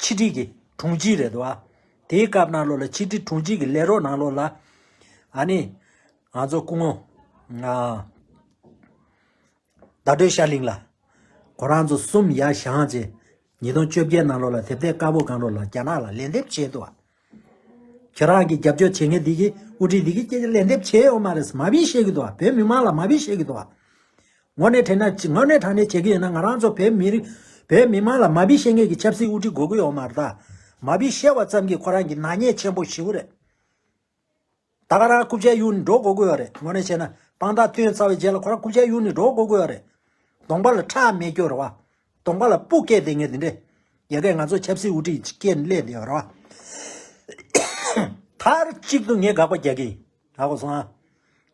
ཕྱི་དྲིལ་གྱི་དྲུང་ཆེ་རེད་འདུག་ཨ། དེའི་སྐབས་ནང་ལོགས་ལ་ཕྱི་དྲིལ་དྲུང་ཆེ་གི་ལས་རོགས་ནང་ལོགས་ལ་ཨ་ནི་ང་ཚོ་སྐུ་ངོ་ང་། ཟླ་སྒྲོན་ཤར་གླིང་ལ། ཁོ་རང་ཚོ་གསུམ་ཡར་བཞེངས་རྗེས། ཉིས་སྟོང་བཅོ་བརྒྱད་ནང་ལོགས་ལ་དེབ་ཐེར་དཀར་པོ་སྒང་ལོགས་ལ་རྒྱ་ནག་ལ་ལན་འདེབས་བྱས་འདུག་བ། ཁྱེད་རང་གི་རྒྱབ་སྐྱོར་བྱེད་མཁན་འདི་གིས་དབུ་ཁྲིད་འདི་གིས་སྐད་ཆ་ལན་འདེབས་བྱས་ཡོད་མ་རེད། མ་བི་བཤད་ཀྱི་འདུག་བ། བོད་མི་མང་ལ་མ་བི་བཤད་ཀྱི་འདུག་བ། དངོས་གནས་དྲང་གནས་དངོས་གནས་དྲང་གནས་བྱེད་ཀྱི་ཡོད་ན་ང་རང་ཚོ་བོད་མི་རིགས་བོད་མི་མང་ལ་མ་བི་བཤད་མཁན་གྱི་ཆབ་སྲིད་དབུ་ཁྲིད་དགོས་ཀྱི་ཡོད་མ་རེད་ད། མ་བི་བཤད་པ་ཙམ་གྱིས་ཁོ་རང་གི་ནག་ཉེས་ཆེན་པོ་ཞེ་པོ་རེད། ད་ག་རང་རྐུབ་བཀྱག་གཡུག་ནས་འགྲོ་དགོས་ཀྱི་ཡོད་རེད། དངོས་གནས་བྱས་ན་དཔང་རྟགས་བཏོན་ཚར་བའི་རྗེས་ལ་ཁོ་རང་རྐུབ་བཀྱག་གཡུག་ནས་འགྲོ་དགོས་ཀྱི་ཡོད་རེད། གདོང་པ་ལ་ཁྲག་མེད་རྒྱུ་རེད་བ། གདོང་པ་ལ་སྤུ་སྐྱེས་བསྡད་མཁན་དེ་འདྲས། ཡ་གིར་ང་ཚོ་ཆབ་སྲིད་དབུ་ཁྲིད་ཅིག་སྐྱེས་ནས་སླེབས་བསྡད་ཡོད་རེད་བ། མཐའ་གཅིག་ཏུ་ངས་དགག་པ་རྒྱག་གི་ཡིན། ཧ་གོ་སོང་ཨ།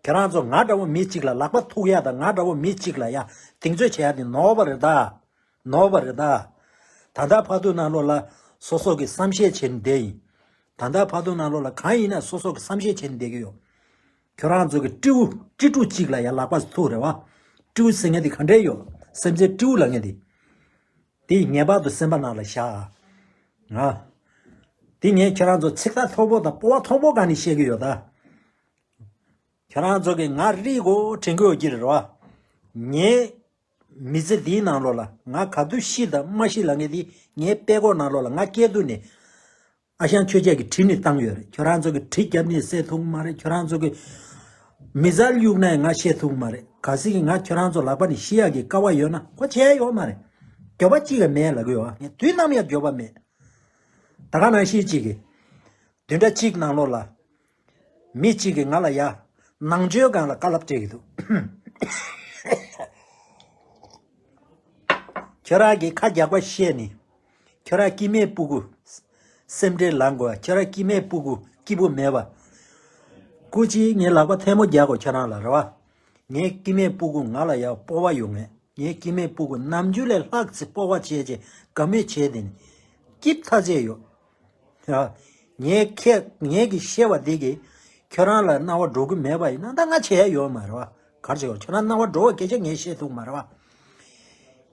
ཁྱེད་རང་ཚོ་ང་འདྲ་བོ་མི་གཅིག་ལ་ལག་པ་ཐུག་ཡ་དང་ང་འདྲ་བོ་མི་གཅིག་ལ་ཡ་གདེང་ཚོད་བྱེད་ཡ་དེ་ནོར་བ་རེད་ད། ནོར་བ་རེད་ད། ད་ལྟ་བར་དུ་ནང་ལོགས་ལ་སོ་སོ་གི་བསམ་ཤེས་བྱེད་ནས་བསྡད་ཡིན། ད་ལྟ་བར་དུ་ནང་ལོགས་ལ་གང་ཡིན་ན་སོ་སོ་གི་བསམ་ཤེས་བྱེད་ནས་བསྡད་ཀྱི་ཡོད། ཁྱོད་རང་ཚོ་གི་སྤྲེའུ་སྤྲེལ་ཕྲུག་གཅིག་ལ་ཡང་ལག་པ་ཐུག་རེད་བ། སྤྲེའུ་ཟེར་མཁན་དེ་ག་འདྲས་ཡོད། སེམས་ཅན་སྤྲེའུ་ལབ་མཁན་དེ། དེ་ངེས་པར་དུ་སེམས་པ་ནང་ལ་བཞག་ང་། དེ་ངས་ཁྱོད་རང་ཚོ་ཚིག་ཐག་མཐོ་པོ་དང་སྤོབས་པ་མཐོ་པོ་སྒང་ནས་བཤད་ཀྱི་ཡོད་ད། ཁྱོད་རང་ཚོ་གིས་ང་རིག་གོ་དྲན་གྱི་ཡོད་ཀྱི་རེད་བ། ངའི་མི་ཚེ་འདིའི་ནང་ལོགས་ལ་ང་ག་དུས་ཤི་དང་མ་ཤི་ལབ་མཁན་དེ་ངའི་དཔྲལ་ཀོག་ནང་ལོགས་ལ་ང་སྐྱེས་དུས་ནས་ཨ་ཞང་ཆོས་རྒྱལ་གྱིས་བྲིས་ནས་བཏང་ཡོད་རེད། ཁྱོད་རང་ཚོ་གིས་གྲི་བརྒྱབ་ནས་བསད་ཐུབ་ཀྱི་མ་རེད། ཁྱོད་རང་ཚོ་གིས་མི་ཟར་གཡུག་ནའི་ང་བཤད་ཐུབ་ཀྱི་མ་རེད། གལ་སྲིད་ང་ཁྱོད་རང་ཚོ་ལག་པ་ནས་ཤི་ཡག་གི་སྐལ་བ་ཡོད་ན་ཁོ་བྱས་ཡོད་མ་རེད། འགྱོད་པ་གཅིག་ཀྱང་མེད་ལབ་གི་ཡོད། ངས་དུས་ནམ་ཡང་འགྱོད་པ་མེད། ད་ག་ནང་བཞིན་གཅིག་གིས། བདུན་ཕྲག་གཅིག་ནང་ལོགས་ལ། མི་གཅིག་གིས་ང་ལ་ཡ། ནང་ཆོས་སྒང་ལ་བཀའ་སློབ་སྤྲད་ཀྱི་འདུག་ཁྱོད་རང་གིས་ཁ་རྒྱག་པ་བཤད་ནི། ཁྱོད་རང་སྐྱེ་དམན་སྤུ་གུ། སེམས་ཁྲལ་ལངས་དགོས། ཁྱོད་རང་སྐྱེ་དམན་སྤུ་གུ་སྐྱིད་པོ་མེད་པ། སྐུ་མཁྱེན་ངས་ལག་པ་ཐལ་མོ་རྒྱག་དགོས་ཁྱོད་རང་ལ་རེད་བ། ངའི་སྐྱེ་དམན་སྤུ་གུ་ང་ལ་ཡ་སྤོབས་པ་ཡོད་ངེས། ངའི་སྐྱེ་དམན་སྤུ་གུ་ནམ་རྒྱུན་ལས་ལྷག་ཙམ་སྤོབས་པ་བྱས་བྱས་དགའ་མོས་བྱས་དེ་ནི་སྐྱིད་ཐག་ཆད་ཡོད། ཡ། ངས་ཁྱེད་ངས་ཀྱི་བཤད་པ་འདི་གིས་ཁྱོད་རང་ལ་རྣ་བ་འགྲོ་གི་མེད་པ་ཡིན་ན་ད་ང་བྱས་ཡོད་མ་རེད་བ། ག་རེ་བྱས་ཁྱོད་རང་རྣ་བ་འགྲོ་བ་སྐད་ཆ་ངས་བཤད་ཐུབ་མ་རེད་བ།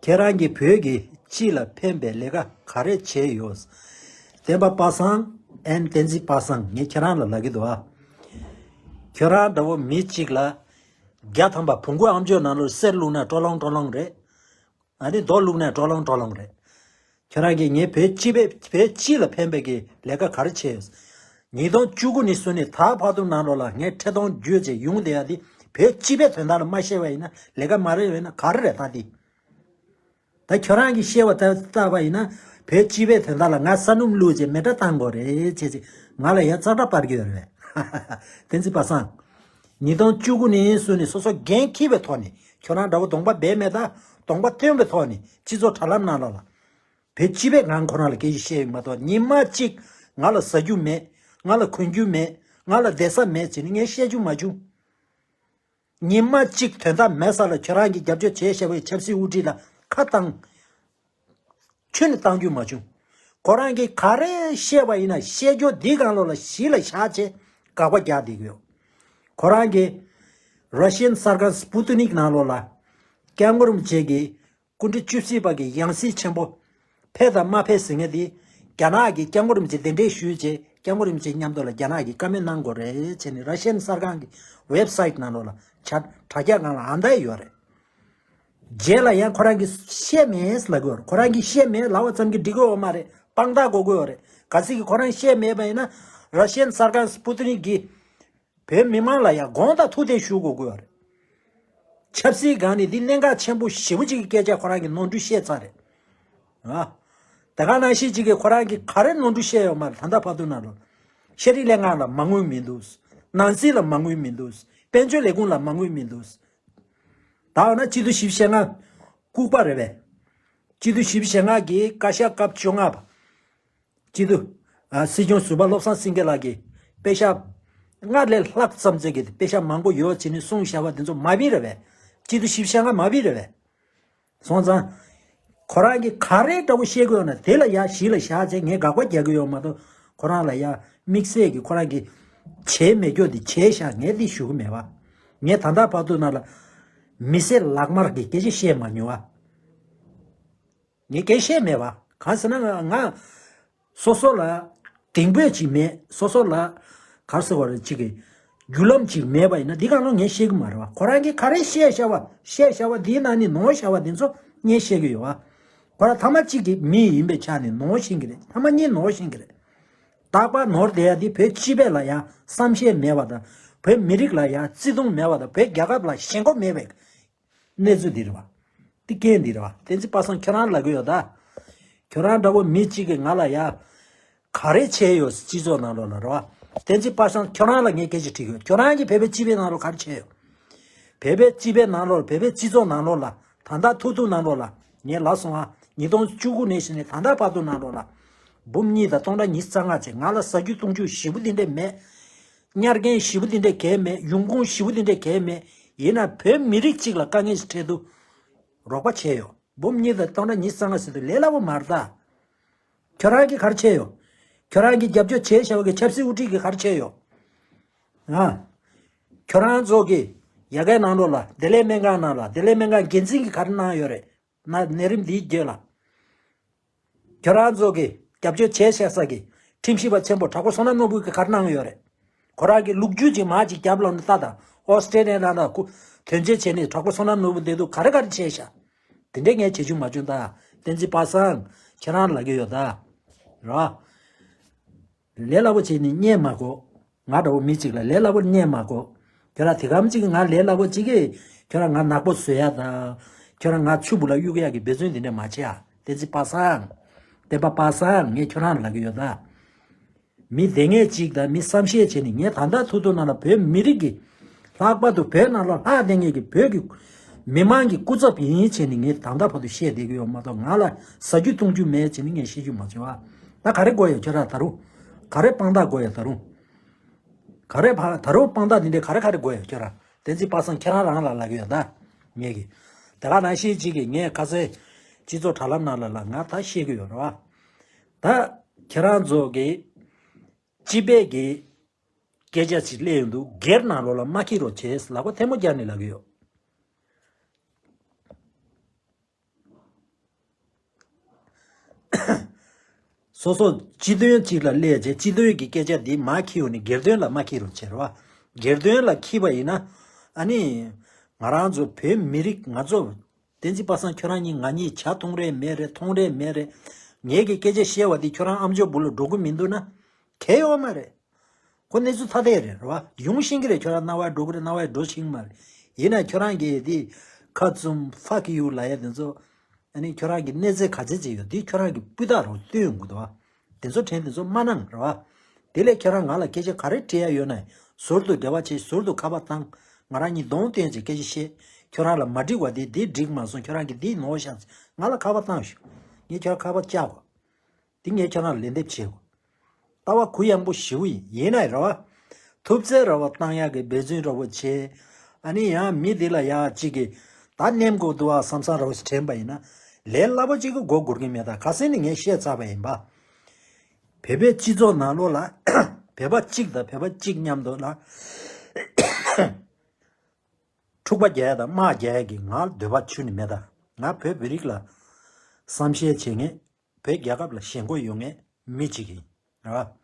ཁྱེད་རང་གིས་བོད་ཀྱི་སྤྱི་ལ་ཕན་པའི་ལས་ཀ་ག་རེ་བྱས་ཡོད། བསྟན་པ་པ་སངས་ཨན་བསྟན་འཛིན་པ་སངས་ངས་ཁྱེད་རང་ལ་ལབ་ཀྱི་འདུག་ཨ། ཁྱོད་རང་འདྲ་བོ་མི་གཅིག་ལ། བརྒྱ་ཐམ་པ་བོང་གུ་ཨ་མཆོག་ནང་ལོགས་གསེར་བླུགས་ན་ཀྲོ་ལོང་ཀྲོ་ལོང་རེད། ཨ་ནི་རྡོ་བླུགས་ན་ཀྲོ་ལོང་ཀྲོ་ལོང་རེད། ཁྱོད་རང་གིས་ངའི་བོད་སྤྱི་པའི་བོད་སྤྱི་ལ་ཕན་པའི་གི་ལས་ཀ་ག་རེ་བྱས་ཡོད། ཉིས་སྟོང་བཅུ་དགུ་ནས་བཟུང་ནས་ད་བར་དུ་ནང་ལོགས་ལ་ངས་ཁྲི་སྟོང་བརྒྱུད་བྱས་ཡོང་བསྡད་ཡ་འདི་བོད་སྤྱི་པའི་དོན་དག་ལ་མ་བཤད་པ་ཡིན་ན་ལས་ཀ་མ་རེད་ཡོད་ན་ག་རེ་རེད་ད་འདི། ད་ཁྱོད་རང་གིས་བཤད་པ་ལྟ་ལྟ་བ་ཡིན་ན་བོད་སྤྱི་པའི་དོན་དག་ལ་ང་ས་སྣུམ་བླུགས་བྱས་མེ་སྲེག་བཏང་དགོས་རེད་བྱས་བྱས་ང་ལ་ཡ་ཙག་སྒྲ་སྤར་གྱི་ཡོད་རེད། བསྟན་འཛིན་པ་སངས། ཉིས་སྟོང་བཅུ་དགུ་ནས་བཟུང་ནས་སོ་སོ་འགན་འཁྱེར་བའི་ཐོག་ནས་ཁྱོད་རང་འདྲ་བོ་གདོང་པ་སྦས་མེད་ད། གདོང་པ་སྟོན་པའི་ཐོག་ནས་སྤྱི་ཚོགས་དྲ་ལམ་ནང་ལོགས་ལ། བོད་སྤྱི་པའི་ངང་ཁོ་རང་ལ་སྐད་ཆ་བཤད་ཡོད་མ་གཏོགས་ཉི་མ་གཅིག་ང་ལ་ཟ་རྒྱུ་མེད། ང་ལ་གོན་རྒྱུ་མེད། ང་ལ་བསྡད་ས་མེད་ཟེར་ནས་ངས་བཤད་རྒྱུ་མ་བྱུང་། ཉི་མ་གཅིག་དོན་དག་མེད་ས་ལ་ཁྱོད་རང་གིས་རྒྱབ་སྐྱོར་བྱས་བཞག་པའི་ཆབ་སྲིད་དབུ་ཁྲིད་ལ་ཁ་བཏང་། ཁྱོན་ནས་བཏང་རྒྱུ་མ་བྱུང་། ཁོ་རང་གིས་ག་རེ་བཤད་པ་ཡིན་ན་བཤད་རྒྱུ་འདི་སྒང་ལོགས་ལ་གཞི་ལ་བཞག་བྱས་དགག་པ་རྒྱག་བསྡད་ཀྱི་ཡོད། ཁོ་རང་གིས་ར་ཤན་གསར་ཁང་སྤུ་ཏི་ནིག་ནང་ལོགས་ལ་སྐྱབས་མགོན་རིན་པོ་ཆེ་གིས་སྐུ་ཕྲེང་བཅུ་བཞི་པ་གི་ཡང་སྲིད་ཆེན་པོ་ཕེབས་དང་མ་ཕེབས་ཟེར་མཁན་དེ་རྒྱ་ནག་གིས་སྐྱབས་མགོན་རིན་པོ་ཆེ་གདན་འདྲེན་ཞུས་བྱས་སྐྱབས་མགོན་རིན་པོ་ཆེ་མཉམ་དུ་ལ་རྒྱ་ནག་གིས་བཀའ་མོལ་གནང་དགོས་རེད་བྱས་ནས་ར་ཤན་གསར་ཁང་གི་ཝེབ་སའིཊ་ནང་ལོགས་ལ་དྲ་དྲ་རྒྱ་སྒང་ལ་ཨ་མདའ་ཡོད་རེད། རྗེས་ལ་ཡང་ཁོ་རང་གིས་བཤད་མེད་ལབ་དགོས་རེད། ཁོ་རང་གིས་བཤད་མེད་ལབ་པ་ཙམ་གྱིས་འགྲིག་གི་ཡོད་མ་རེད། དཔང་རྟགས་དགོས་ཀྱི་ཡོད་རེད། གལ་སྲིད་ཀྱི་ཁོ་རང་བཤད་མེད་པ་ཡིན་ན་ར་ཤན་གསར་ཁང་སྤུ་ཏི་ནིག་གིས་བོད་མི་མང་ལ་ཡང་དགོངས་དག་ཐུགས་བདེན་ཞུ་དགོས་ཀྱི་ཡོད་རེད། ཆབ་སྲིད་སྒང་ནས་འདི་གནད་འགག་ཆེན་པོ་ཞེ་པོ་ཅིག་གི་སྐད་ཆ་ཁོ་རང་གིས་ནོར་འཁྲུལ་བཤད་ཚར་རེད། ཨ། དེ་ག་ནང་བཞིན་གཅིག་གིས་ཁོ་རང་གིས་ག་རེ་ནོར་འཁྲུལ་བཤད་ཡོད་མ་རེད། ད་ལྟ་བར་དུ་ནང་ལོགས་ཤེས་རིག་ལས་ཁང་ལ་མ་དངུལ་མི་འདུག། ནང་སྲིད་ལ་མ་དངུལ་མི་འདུག། དཔལ་འབྱོར་ལས་ཁུངས་ལ་མ་དངུལ་མི་འདུག། ད་འོ་ན་སྤྱི་ཟླ་བཞི་བཅུ་ཞེ་ལྔ་ལྐུགས་པ་རེད་པས། སྤྱི་ཟླ་བཞི་བཅུ་ཞེ་ལྔ་གི་བཀའ་ཤག་སྐབས་བཅོ་ལྔ་པ། སྤྱི་འཐུས། ཨ། སྲིད་སྐྱོང་ཟུར་པ་བློ་བཟང་སེང་གེ་ལགས་ཀྱིས་པེ་ཤག་སྔར་ལས་ལྷག་ཙམ་ཙམ་གྱི་པེ་ཤག་མང་པོ་ཡོད་ཅེས་ནས་གསུངས་བཞག་པ་དེ་ཚོ་མ་བི་རེད་པས། སྤྱི་འཐུས་བཞི་བཅུ་ཞེ་ལྔ་མ་བི་རེད་པས། སོང་ཙང་། ཁོ་རང་གིས་ག་རེ་འདྲ་པོ་བཤད་ཀྱི་ཡོད་ན་དེ་ལ་ཡ་གཞི་ལ་བཞག་བྱས་ངས་དགག་པ་རྒྱག་གི་ཡོད་མ་གཏོགས། ཁོ་རང་ལ་ཡ་དམིགས་བསལ་གྱི་ཁོ་རང་གིས་བྱས་མེད་སྐྱོ་དེ་བྱས་ཤག་ངས་འདི་ཞུ་གི་མེད་པ། ངས་ད་ལྟ་བར་དུ་ནང་ལ་མི་སེར་ལག་དམར་གྱི་སྐད་ཆ་བཤད་མ་མྱོང་བ། ངས་སྐད་བཤད་མེད་པ། གང་ཟེར་ན་ང་ང་སོ་སོ་ལ་གདེང་འབོད་ཅིག་མེད། སོ་སོ་ལ་ག་རེ་ཟེར་བ་རེད། ཅིག་གི་རྒྱུ་ལམ་ཅིག་མེད་པ་ཡིན་ན་འདི་གང་ལ་ངས་བཤད་གི་མ་རེད་བ། ཁོ་རང་གིས་ག་རེ་བཤད་བཞག་པ་བཤད་བཞག་པ་འདིའི་ནང་ནས་ནོར་བཞག་པ་འདི་ཚོ་ངས་བཤད་གི་ཡོད་བ། ཁོ་རང་ཐ་མ་གཅིག་གི་མི་ཡིན་པའི་ཆ་ནས་ནོར་ཤེས་གི་རེད། ཐ་མ་གཉིས་ནོར་ཤེས་གི་རེད། རྟག་པར་ནོར་བསྡད་ཡ་འདི་བོད་སྤྱི་པའི་ལ་ཡ་བསམ་ཤེས་མེད་པ་དང་། བོད་མི་རིགས་ལ་ཡ་བརྩེ་དུང་མེད་པ་དང་། བོད་རྒྱལ་ཁབ་ལ་ཞེན་ཁོག་མེད་པའི་གནས་ཚུལ་འདི་རེད་བ། འདི་སྐད་འདི་རེད་བ། བསྟན་འཛིན་པ་སངས་ཁྱོད་རང་ལབ་གི་ཡོད་ད། ཁྱོད་རང་འདྲ་པོ་མི་གཅིག་གིས་ང་ལ་ཡ། ག་རེ་བྱས་ཡོད་སྤྱི་ཚོགས་ནང་ལོགས་ལ་རེད་བ། བསྟན་འཛིན་པ་སངས་ཁྱོད་རང་ལ་ངས་སྐད་ཆ་དྲིས་གི་ཡོད། ཁྱོད་རང་གིས་བོད་པའི་སྤྱི་པའི་ནང་ལོགས་ག་རེ་བྱས་ཡོད། བོད་པའི་སྤྱི་པའི་ནང་ལོགས་བོད་པའི་སྤྱི་ཚོགས་ནང་ལོགས་ལ་ད་ལྟ་ཐུག་ཐུག་ནང་ལོགས་ལ་ངས་ལབ་སོང་ཨ། ཉིས་སྟོང་བཅུ་དགུ་ནས་བཟུང་ནས་ད་ལྟ་བར་དུ་ནང་ལོགས་ལ། འབུམ་གཉིས་དང་སྟོང་ཕྲག་ཉི་ཤུ་རྩ་ལྔ་བྱས་ང་ལ་ཟ་རྒྱུ་བཏུང་རྒྱུ་ཞེ་པོ་འདི་འདྲས་མེད། གཉའ་རྒན་ཞེ་པོ་འདི་འདྲས་གང་ཡང་མེད། ཡོང་ཁུངས་ཞེ་པོ་འདི་འདྲས་གང་ཡང་མེད། ཡིན་ན་བོད་མི་རིགས་གཅིག་ལ་དཀའ་ངལ་ཞིག་འཕྲད་དུས་རོགས་པ་བྱས་ཡོད། འབུམ་གཉིས་དང་སྟོང་ཕྲག་ཉི་ཤུ་རྩ་ལྔ་ཟེར་དུས་ལས་སླ་པོ་མ་རེད་ད། ཁྱོད་རང་གིས་ག་རེ་བྱས་ཡོད། ཁྱོད་རང་གིས་རྒྱབ་སྐྱོར་བྱས་བཞག་པ་གི་ཆབ་སྲིད་དབུ་ཁྲིད་ཀྱིས་ག་རེ་བྱས་ཡོད། ཨ། ཁྱོད་རང་ཚོ་གིས་ཡ་གའི་ནང་ལོགས་ལ་བདེ་ལེགས་སྨན་ཁང་ནང་ལ་བདེ་ལེགས་སྨན་ཁང་འགན་འཛིན་གྱིས་ག་རེ་གནང་ཡོད་རེད། ན་ནད་རིམས་འདིའི་རྗེས་ལ། ཁྱོད་རང་ཚོ་གིས་རྒྱབ་སྐྱོར་བྱས་བཞག་ས་གི་ཁྲིམས་ཞིབ་པ་ཆེན་པོ་དྲག་པོ་བསོད་ནམས་ནོར་བུ་གིས་ག་རེ་གནང་ཡོད་རེད། ཁོ་རང་གིས་ལོ་རྒྱུས་ཀྱི་མར་ཅིག་རྒྱབ་ལོག་ནས་ལྟ་དང་། ཨོ་སི་ཀྲེ་ལི་ཡ་ནང་ལ་ཁུ་དོན་གཅོད་བྱས་ནས་དྲག་པོ་བསོད་ནམས་ནོར་བུ་འདི་དུས་ག་རེ་ག་རེ་བྱས་ཤག་དེ་འདྲས་ངས་བྱེད་རྒྱུ་མ་བྱུང་ད། བསྟན་འཛིན་པ་སངས་ཁྱེད་རང་ལབ་ཀྱི་ཡོད་ད། ར། ལས་སླ་པོ་བྱས་ནས་བརྙས་མ་དགོས། ང་འདྲ་པོ་མི་གཅིག་ལ་ལས་སླ་པོ་བརྙས་མ་དགོས། ཁྱོད་རང་དེ་གམ་གཅིག་གིས་ང་ལས་སླ་པོ་གཅིག་གིས་ཁྱོད་རང་ང་ནག་པོ་བཟོ་ཡ་དང་། ཁྱོད་རང་ང་ཆུ་བུ་ལ་གཡུག་ཡ་གི་འབད་བརྩོན་དེ་འདྲས་མ་བྱེད་ཨ། བསྟན་འཛིན་པ་སངས། བསྟན་པ་པ་སངས་ངས་ཁྱོད་རང་ལ་ལབ་ཀྱི་ཡོད་ད། མི་བདེ་ངེས་གཅིག་དང་མི་བསམ་ཤེས་བྱས་ནས་ངས་ད་ལྟ་ཐུག་ཐུག་ནང་ལ་བོད་མི་རིགས་ཀྱི། ལྷག་པར་དུ་བོད་ནང་ལ་ལྷག་བསྡད་མཁན་གྱི་བོད་ཀྱི་མི་མང་གི་སྐུ་ཚབ་ཡིན་བྱས་ནས་ངས་ད་ལྟ་བར་དུ་བཤད་བསྡད་ཀྱི་ཡོད་མ་གཏོགས། ང་ལ་ཟ་རྒྱུ་བཏུང་རྒྱུ་མེད་བྱས་ནས་ངས་བཤད་རྒྱུ་མ་བྱུང་བ། ད་ག་རེ་དགོས་ཡོད་ཁྱོད་རང་ད་རུང་། ག་རེ་དཔང་རྟགས་དགོས་ཡོད་ད་རུང་། ག་རེ་ཕ་ད་རུང་དཔང་རྟགས་འདི་འདྲའི་ག་རེ་ག་རེ་དགོས་ཡོད་ཁྱོད་རང་། བསྟན་འཛིན་པ་སངས་ཁྱེད་རང་རང་ལ་ལབ་ཀྱི་ཡོད་ད། ངས་ཀྱི། དེ་ག་ནང་བཞིན་གཅིག་གིས་ངས་ཁ་སང་སྤྱི་ཚོགས་དྲ་ལམ་ནང་ལ་ལ་ང་ད་བཤད་ཀྱི་ཡོད་རེད་བ། ད་ཁྱེད་རང་ཚོ་གི་སྤྱི་པའི་གི་སྐད་ཆ་ཞིག་སླེབས་ཡོང་དུས་སྒེར་ནང་ལོགས་ལ་མ་འཁྱེར་རོགས་བྱས་ལག་པ་ཐལ་མོ་སྦྱར་ནས་ལབ་ཀྱི་ཡོད། སོ་སོ་སྤྱི་དོན་གཅིག་ལ་སླེབས་རྗེས་སྤྱི་དོན་གྱི་སྐད་ཆ་འདི་མ་འཁྱེར་ཡོང་ནས་སྒེར་དོན་ལ་མ་འཁྱེར་རོགས་བྱས་རེད་བ། སྒེར་དོན་ལ་འཁྱེར་བ་ཡིན་ན། ཨ་ནི། ང་རང་ཚོ་བོད་མི་རིགས་ང་ཚོ། བསྟན་འཛིན་པ་སངས་ཁྱོད་རང་གཉིས་ང་གཉིས་ཇ་འཐུང་རེས་མེད་རེད། འཐུང་རེས་མེད་རེད། ངེད་ཀྱི་སྐད་ཆ་བཤད་བ་འདི་ཁྱོད་རང་ཨ་མཆོག་བུ་ལ་འགྲོ་གི་མི་འདུག་ན། གལ་ཡོད་མ་རེད། ཁོ་གནས་ཚུལ་ཐ་དད་རེད་རེད་བ། ཡོང་ཤེས་ཀྱི་རེད། ཁྱོད་རང་རྣ་བར་འགྲོ་གི་རེད། རྣ་བར་འགྲོ་ཤེས་ཀྱི་མ་རེད། ཡིན་ན་ཁྱོད་རང་གིས་འདི་ཁ་བཙུམ་fuck you ལབ་ཡ་དེ་ཚོ། ཨ་ནི་ཁྱོད་རང་གི་གནས་ཚད་ག་ཚད་ཅིག་ཡོད་འདི་ཁྱོད་རང་གི་སྤུས་དག་རུ་སྟོན་ཡོང་གི་འདུག་བ། དེ་ཚོ་དྲན་དེ་ཚོ་མ་གནང་རེད་བ། དེ་ལས་ཁྱོད་རང་ང་ལ་སྐད་ཆ་ག་རེ་དྲི་ཡ་ཡོད་ན། ཟུར་དུ་འབྲེལ་བ་བྱེད། ཟུར་དུ་ཁ་པར་བཏང་། ང་རང་གཉིས་གདོང་སྟོན་བྱས་སྐད་ཆ་བཤད། ཁྱོད་རང་ལ་མ་འགྲིག་པ་དེ་འདི་འགྲིག་མ་སོང་། ཁྱོད་རང་གིས་འདི་ནོར་བཞག་ང་ལ་ཁ་པར་བཏང་ཤོག་ངས་ཁྱོད་རང་ཁ་པར་བཅག་གོ། འདི་ངས་ཁྱོད་རང་ལ་ལན་འདེབས་བྱེད་གོ། ལྟ་བ་གུ་ཡངས་པོ་ཞེ་པོ་ཡིན། ཡིན་ནའི་རེད་བ། ཐུབ་ཚད་རེད་བ་བཏང་ཡག་གི་འབད་བརྩོན་རེད་བ་བྱེད། ཨ་ནི་ཡང་མི་འདི་ལ་ཡག་ཅིག་གི་ད་ནེམ་དགོས་འདུག་བ་བསམ་བསམ་རེད་བ་ཞིག་དྲན་པ་ཡིན་ན། ལས་སླ་པོ་ཅིག་གི་མགོ་སྒུར་གི་མེད། ད་ཁ་སང་ནས་ངས་བཤད་ཚར་བ་ཡིན་པ། བོད་པའི་སྤྱི་ཚོགས་ནང་ལོགས་ལ་བོད་པ་གཅིག་དང་བོད་པ་གཅིག་མཉམ་དུ་ལ་འཁྲུག་པ་རྒྱག་ཡ་དང་དམག་རྒྱག་ཡ་གི་ང་འདོད་པ་ཁྱོན་ནས་མེད། ད་ང་བོད་བོད་རིགས་ལ་བསམ་ཤེས་བྱེད་མཁན། བོད་རྒྱལ་ཁབ་ལ་ཞེན་ཁོག་ཡོད་མཁན་མི་གཅིག་ཡིན། རེད་བ།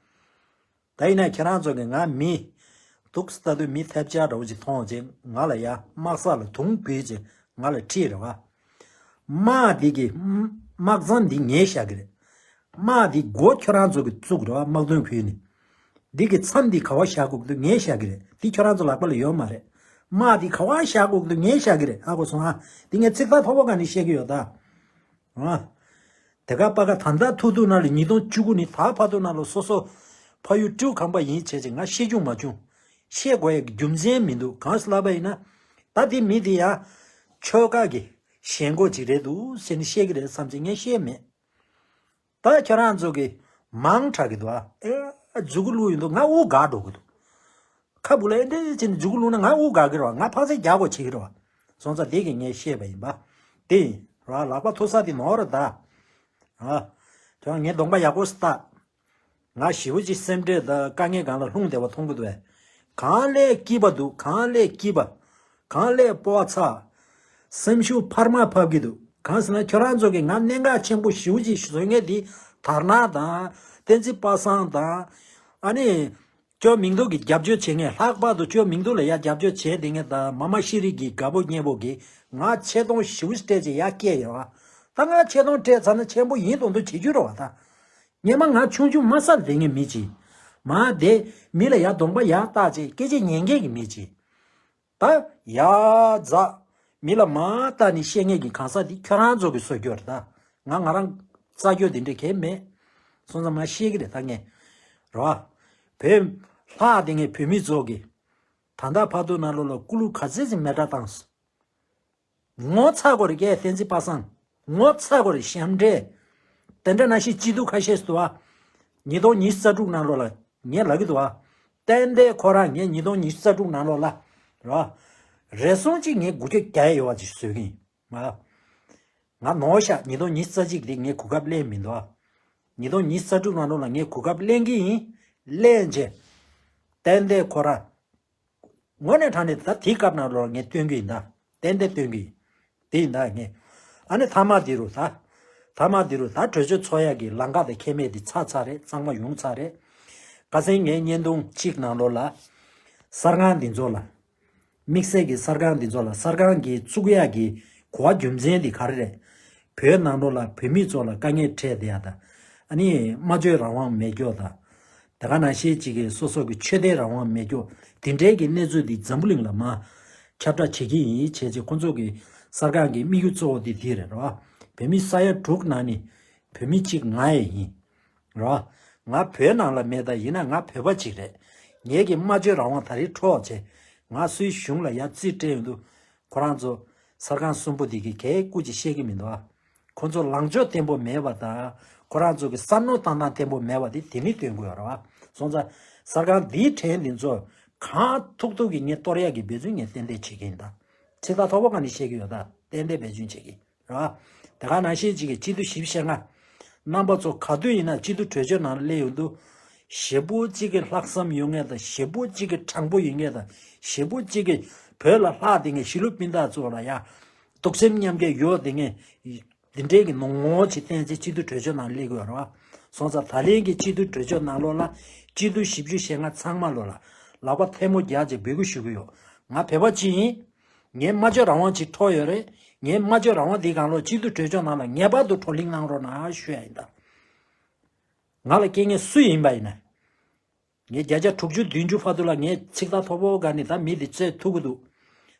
ད་ཡིན་ན་ཁྱེད་རང་ཚོ་གིས་ང་མི་འདུག་ལྟ་དུས་མི་ཐབས་ཆག་འདྲ་བོ་ཅིག་མཐོང་བ་ཅིག་ང་ལ་ཡ་དམག་ས་ལ་དུང་ཕུལ་ཅིག་ང་ལ་ཁྲིད་རེད་བ། དམག་འདི་གི་དམག་མཚམས་འདི་ངས་བཞག་གི་རེད། དམག་འདི་སྒོ་ཁྱོད་རང་ཚོ་གིས་བཙུགས་རེད་བ། དམག་དོན་ཕུལ་ནས། འདི་གི་མཚམས་འདི་ག་བ་བཞག་དགོས་ཀྱི་འདུག་ངས་བཞག་གི་རེད། འདི་ཁྱོད་རང་ཚོ་ལག་པ་ལ་ཡོད་མ་རེད། དམག་འདི་ག་བ་བཞག་དགོས་ཀྱི་འདུག་ངས་བཞག་གི་རེད། ཧ་གོ་སོང་ཨ། འདི་ངས་ཚིག་ཐག་ཐོག་པོ་ག་ནས་བཤད་ཀྱི་ཡོད་ད། ཨ། དེ་ག་པ་ག་ད་ལྟ་ཐུག་ཐུག་ན་ལ་ཉིས་སྟོང་བཅུ་དགུ་ནི་ད་བར་དུ་ན་ལ་སོ་སོ་ཕ་ཡུལ་སྤྲེའུ་ཁམས་པ་ཡིན་བྱས་ཅིག་ང་ཤེས་བྱུང་མ་བྱུང་། ཤེས་དགོས་ཡ་རྒྱུ་མཚན་མི་འདུག་གང་ཟེར་ལབ་པ་ཡིན་ན། ད་དེ་མི་དེ་ཡང་ཆོལ་ཁ་གི་ཞེན་ཁོག་ཅིག་རེད་འདུག་ཟེར་ནས་བཤད་ཀྱི་རེད་བསམ་ཅིག་ངས་ཤེས་མེད། ད་ཁྱོད་རང་ཚོ་གི་མང་དྲགས་ཀྱི་འདུག་ཨ། ཨེ་མཛུ་གུ་བླུགས་ཡོང་དུས་ང་དབུགས་འགག་འགྲོ་གི་འདུག་ཁ་སྦུག་ལ་ཨེ་འདྲ་བྱས་ནས་མཛུ་གུ་བླུགས་ན་ང་དབུགས་འགག་གི་རེད་བ། ང་ཕག་ཚད་རྒྱག་དགོས་བྱེད་ཀྱི་རེད་བ། སོང་ཙང་དེ་གི་ངས་བཤད་པ་ཡིན་པ། དེ་ཡིན་ར་ལག་པ་ཐུག་ས་དེ་ནོར་ར་ད། ཨ། ཁྱོད་ངའི་གདོང་པ་ཡག་པོ་ཞིག་ལྟ། ང་ཞེ་པོ་ཅིག་སེམས་ཁྲལ་དང་དཀའ་ངལ་སྒང་ལ་ལྷུང་བསྡད་པ་མཐོང་གི་འདུག་བས། གང་ལས་སྐྱིད་པ་འདུག་གང་ལས་སྐྱིད་པ། གང་ལས་སྤོ་བ་ཚ། སེམས་ཤུགས་འཕར་མ་ཕབ་ཀྱི་འདུག་གང་ཟེར་ན་ཁྱོད་རང་ཚོ་གིས་ང་གནད་འགག་ཆེན་པོ་ཞེ་པོ་ཅིག་བཟོ་མཁན་དེ་དར་ནག་དང་བསྟན་འཛིན་པ་སངས་དང་། ཨ་ནི། ཅོ་མིང་འདུག་གི་རྒྱབ་སྐྱོར་བྱེད་མཁན། ལྷག་པར་དུ་ཅོ་མིང་འདུག་ལ་ཡ་རྒྱབ་སྐྱོར་བྱས་བསྡད་མཁན་དང་མ་མ་ཤེས་རིག་གི་དགའ་པོ་མཉེས་པོ་གིས་ང་ཆེ་མཐོང་ཞེ་པོ་ཅིག་སྤྲད་བྱས་ཡ་སྐད་ཡོད་ཨ། ད་ང་ཆེ་མཐོང་སྤྲད་ཚར་ན་ཆེན་པོ་ཡིན་མདོག་མདོག་བྱེད་རྒྱུ་རེད་བ་ད། སྔོན་མ་ང་ཆུང་ཆུང་མ་སར་བསྡད་མཁན་མི་ཅིག་མ་བསྡད་མི་ལ་ཡ་གདོང་པ་ཡར་བལྟས་བྱས་སྐད་ཆ་ཉན་མཁན་གྱི་མི་ཅིག་ད་ཡར་འཛེགས་མི་ལ་མར་བལྟས་ནས་བཤད་མཁན་གྱི་གང་ཟག་འདི་ཁྱོད་རང་ཚོ་གིས་བཟོ་རྒྱུ་རེད་ད། ང་ང་རང་རྩ་རྒྱུ་འདི་འདྲ་གང་ཡང་མེད། སོང་ཙང་མ་བཤད་ཀྱི་རེད་ད་ངས། རེད་བ། བོད་ལྷག་དེ་ངས་བོད་མི་ཚོ་གིས་ད་ལྟ་བར་དུ་ནང་ལོགས་ལ་སྐུ་ལུས་ག་ཚད་ཅིག་མེ་སྲེག་བཏང་སོང་། ངོ་ཚ་དགོས་རེད་ཀྱེ་བསྟན་འཛིན་པ་སངས། ངོ་ཚ་དགོས་རེད་ཞབས་འདྲེན། དེ་འདྲ་ནང་བཞིན་སྐྱིད་སྡུག་ཁ་ཤས་སུ་བ། ཉིས་སྟོང་ཉི་ཤུ་རྩ་དྲུག་ནང་ལོགས་ལ་ངས་ལབ་ཀྱི་འདུག་བ། ཏན་ཏན་ཁོ་རང་ངས་ཉིས་སྟོང་ཉི་ཤུ་རྩ་དྲུག་ནང་ལོགས་ལ། ར། རེ་ཟུང་གཅིག་ངས་འགུལ་སྐྱོད་རྒྱག་ཡ་ཡོད་པ་ཅིག་བཟོ་གི་ཡིན། མ། ང་ནོར་ཤག་ཉིས་སྟོང་ཉི་ཤུ་རྩ་གཅིག་དེ་ངས་གོ་སྐབས་ལེན་མི་འདུག་བ། ཉིས་སྟོང་ཉི་ཤུ་རྩ་དྲུག་ནང་ལོགས་ལ་ངས་གོ་སྐབས་ལེན་གྱི་ཡིན། ལེན་བྱས། ཏན་ཏན་ཁོ་རང་། དངོས་གནས་དྲང་གནས་ད་དེའི་སྐབས་ནང་ལོགས་ངས་སྟོན་གྱི་ཡིན་ད། ཏན་ཏན་སྟོན་གྱི་ཡིན། དེ་ཡིན་ད་ངས། ཨ་ནི་མཐའ་མ་འདི་རུ་ད། མཐའ་མ་འདི་རུ་ད་གྲོས་ཆོད་འཚོགས་ཡག་གི་ལམ་ཁ་དང་ཁེ་མེད་འདི་ཚར་ཚར་རེད། གཙང་མ་ཡོང་ཚར་རེད། ཁ་སང་ངས་བརྙན་ཐུང་གཅིག་ནང་ལོགས་ལ། གསར་ཁང་འདི་ཚོ་ལ། དམིགས་བསལ་གྱི་གསར་ཁང་འདི་ཚོ་ལ་གསར་ཁང་གི་བཙུགས་ཡག་གི་གོ་བ་རྒྱུ་མཚན་འདི་ག་རེ་རེད། བོད་ནང་ལོགས་ལ་བོད་མི་ཚོ་ལ་དཀའ་ངལ་འཕྲད་བསྡད་ཡག་དང་། ཨ་ནི་སྨྲ་བརྗོད་རང་དབང་མེད་སྐྱོ་དང་། དེ་ག་ནང་བཞིན་གཅིག་གི་སོ་སོ་གི་ཆོས་དད་རང་དབང་མེད་སྐྱོ། དེ་འདྲའི་གི་གནས་ཚུལ་འདི་འཛམ་བུ་གླིང་ལ་མར་ཁྱབ་བསྒྲགས་བྱེད་ཀྱི་ཡིན་བྱས་རྗེས་ཁོང་ཚོ་གི་གསར་ཁང་གི་དམིགས་ཡུལ་གཙོ་བོ་འདི་འདི་རེད་རོ། བོད་མི་ས་ཡ་དྲུག་ནང་ནས་བོད་མི་གཅིག་ང་ཡང་ཡིན། རོ། ང་བོད་ནང་ལ་མེད་ད་ཡིན་ན་ང་བོད་པ་གཅིག་རེད། ངེད་ཀྱི་སྨྲ་བརྗོད་རང་དབང་ད་རེས་འཕྲོག་བྱས། ང་སུའི་གཞུང་ལ་ཡ་རྩིས་སྤྲད་ཡོང་དུས། ཁོ་རང་ཚོ་གསར་ཁང་གསུམ་པོ་འདི་གི་གས་སྐུ་ཅིག་བཤད་ཀྱི་མི་འདུག་ཨ། ཁོ་ཚོ་ལངས་ཕྱོགས་བརྟན་པོ་མེད་པ་དང་། ཁོ་རང་ཚོ་གི་བསམ་བློ་བཏང་སྟངས་བརྟན་པོ་མེད་པ་དེ་དེ་ནི་སྟོན་དགོས་རེད་བ། སོང་ཙང་གསར་ཁང་འདིའི་ཕྲན་འདི་ཚོ་གང་ཐུབ་ཐུབ་ཀྱིས་ངས་གཏོར་ཡག་གི་འབད་བརྩོན་ངས་ཏན་ཏན་བྱེད་ཀྱི་ཡིན་ད། ཚིག་ཐག་ཐོག་པོ་ག་ནས་བཤད་ཀྱི་ཡོད་ད། ཏན་ཏན་འབད་བརྩོན་བྱེད་ཀྱི་རེད་བ། དེ་ག་ནང་བཞིན་གཅིག་གི་སྤྱི་འཐུས་བཞི་བཅུ་ཞེ་ལྔ། རྣམ་པ་ཚོ་ག་དུས་ཡིན་ན་སྤྱི་འཐུས་གྲོས་ཆོད་ནང་སླེབས་ཡོང་དུས། ཞེ་པོ་གཅིག་གི་ལྷག་བསམ་ཡོད་མཁན་དང་ཞེ་པོ་གཅིག་གི་དྲང་པོ་ཡོད་མཁན་དང་ཞེ་པོ་གཅིག་གི་བོད་ལ་ལྷག་བསྡད་མཁན་གཞིས་ལུས་སྤུན་ཟླ་ཚོ་ལ་ཡ། གདུག་སེམས་མཉམ་སྐྱེད་ཡོད་བསྡད་མཁན། འདི་འདྲའི་གི་ནོ་ངོ་ཅིག་བསྟན་ཚེ་སྤྱི་འཐུས་གྲོས་ཆོད་ནང་སླེབས་དགོས་རེད་བ། སོང་ཙང་ད་ལན་གྱི་སྤྱི་འཐུས་གྲོས་ཆོད་ནང་ལོགས་ལ་སྤྱི་འཐུས་བཞི་བཅུ་ཞེ་ལྔ་ཚང་མ་ལོགས་ལ་ལག་པ་ཐལ་མོ་རྒྱག་བྱས་འབོད་སྐུལ་ཞུ་གི་ཡོད། ང་བོད་པ་གཅིག་ཡིན། ངའི་སྨྲ་བརྗོད་རང་དབང་ཅིག་འཕྲོག་ཡོད་རེད། ངའི་སྨྲ་བརྗོད་རང་དབང་འདིའི་སྒང་ལོགས་སྤྱི་འཐུས་གྲོས་ཆོད་ནང་ལ་ངེས་པར་དུ་བགྲོ་གླེང་གནང་རོགས་གནང་ཞུ་ཡ་ཡིན་ད། ང་ལ་སྐྱེ་མཁན་སུ་ཡིན་པ་ཡིན་ན། ངས་བརྒྱ་ཆ་དྲུག་ཅུ་བདུན་ཅུ་བར་དུ་ལ་ངས་ཚིག་ཐག་ཐོག་པོ་ག་ནས་ད་མི་དེ་བཙལ་ཐུབ་ཀྱི་འདུག་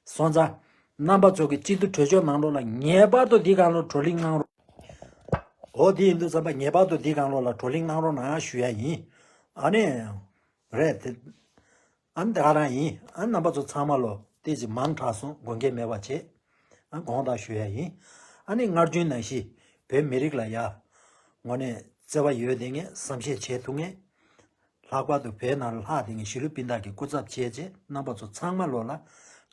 སོང་ཙང་། རྣམ་པ་ཚོ་གི་སྤྱི་འཐུས་གྲོས་ཆོད་ནང་ལོགས་ལ་ངེས་པར་དུ་འདི་སྒང་ལོགས་བགྲོ་གླེང་གནང་རོགས། འོ་དེ་ཡིན་དུས་ཙམ་པ་ངེས་པར་དུ་འདི་སྒང་ལོགས་ལ་བགྲོ་གླེང་གནང་རོགས་གནང་ཞུ་ཡ་ཡིན། ཨ་ནི། རེད་དེ། ཨ་ནི་དེ་ག་རང་ཡིན། ཨ་ནི་རྣམ་པ་ཚོ་ཚང་མ་ལོ་དེ་ཅིག་མང་དྲགས་སོང་། དགོངས་འགལ་མེད་པ་བྱེད། ཨ་དགོངས་དག་ཞུ་ཡ་ཡིན། ཨ་ནི་སྔར་རྒྱུན་ནང་བཞིན་བོད་མི་རིགས་ལ་ཡ། དངོས་གནས་བརྩེ་བ་ཡོད་བསྡད་མཁན། བསམ་ཤེས་བྱེད་ཐུབ་མཁན། ལྷག་པར་དུ་བོད་ནང་ལ་ལྷག་བསྡད་མཁན་གཞིས་ལུས་སྤུན་ཟླ་གི་སྐུ་ཚབ་བྱས་རྗེས་རྣམ་པ་ཚོ་ཚང་མ་ལོ་ལ་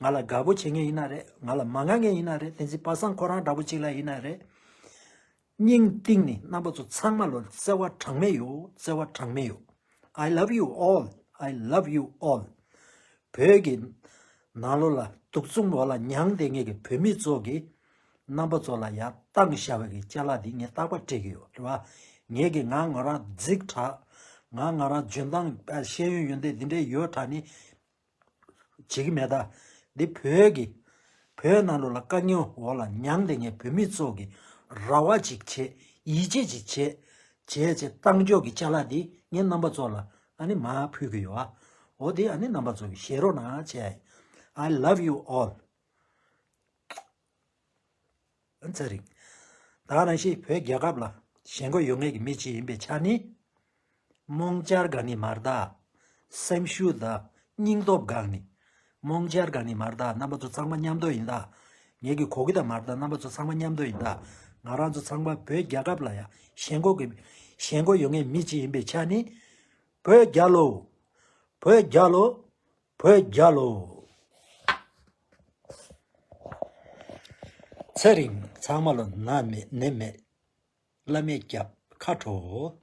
ང་ལ་དགའ་པོ་བྱེད་མཁན་ཡིན་ན་རེད། ང་ལ་མ་དགའ་མཁན་ཡིན་ན་རེད། བསྟན་འཛིན་པ་སངས་ཁོ་རང་འདྲ་པོ་གཅིག་ལ་ཡིན་ན་རེད། སྙིང་གཏིང་ནས་རྣམ་པ་ཚོ་ཚང་མ་ལོ་བརྩེ་བ་གྲངས་མེད་ཡོད། བརྩེ་བ་གྲངས་མེད་ཡོད། I love you all. I love you all. བོད་ཀྱི་ནང་ལོགས་ལ་དུག་མཚུངས་འོག་ལ་མྱངས་བསྡད་མཁན་གྱི་བོད་མི་ཚོ་གིས་རྣམ་པ་ཚོ་ལ་ཡར་བཏང་བཞག་པའི་གི་ཅ་ལག་འདི་ངས་རྟག་པར་སྤྲད་ཀྱི་ཡོད་རེད་བ། ངས་ཀྱི་ང་ང་རང་རྫིག་དྲགས། ང་ང་རང་འཇོན་ཐང་ཤེས་ཡོན་ཡོན་ཏན་འདི་འདྲའི་ཡོད་དྲགས་ནི་བྱེད་ཀྱི་མེད་ད། འདི་བོད་ཀྱི་བོད་ནང་ལོགས་ལ་དཀའ་ངལ་འོག་ལ་མྱངས་བསྡད་མཁན་བོད་མི་ཚོ་གི་རེ་བ་ཅིག་བྱེད། ཡིད་ཆེས་ཅིག་བྱེད། བྱས་བྱས་བཏང་ཕྱོགས་ཀྱི་ཅ་ལག་འདི་ངས་རྣམ་པ་ཚོ་ལ་ཨ་ནི་མར་ཕུལ་གྱི་ཡོད་ཨ། འོ་དེ་ཨ་ནི་རྣམ་པ་ཚོ་གི་བཞེས་རོགས་གནང་བྱས། I love you all. ཨ་ཚ་རིང་། ད་ནང་བཞིན་བོད་རྒྱལ་ཁབ་ལ་ ཞེན་ཁོག་ཡོད་མཁན་གྱི་མི་གཅིག་ཡིན་པའི་ཆ་ནས། རྨོངས་འཆར་དགའ་ནི་མ་རེད་ད། སེམས་ཤུགས་དང་སྙིང་སྟོབས་འགག་ནི། རྨོངས་འཆར་དགའ་ནི་མ་རེད་ད། རྣམ་པ་ཚོ་ཚང་མ་མཉམ་དུ་ཡིན་ད། ངེད་ཀྱི་གོ་གི་ད་མ་རེད་ད། རྣམ་པ་ཚོ་ཚང་མ་མཉམ་དུ་ཡིན་ད། ང་རང་ཚོ་ཚང་མ་བོད་རྒྱལ་ཁབ་ལ་ཡ་ཞེན་ཁོག་གི་ཞེན་ཁོག་ཡོད་མཁན་མི་གཅིག་ཡིན་པའི་ཆ་ནས། བོད་རྒྱལ་ལོ། བོད་རྒྱལ་ལོ། བོད་རྒྱལ་ལོ། ཚེ་རིང་ཚང་མ་ལོ་ན་མེད་ནད་མེད། བླ་མས་སྐྱབས་ཁ་དྲོ།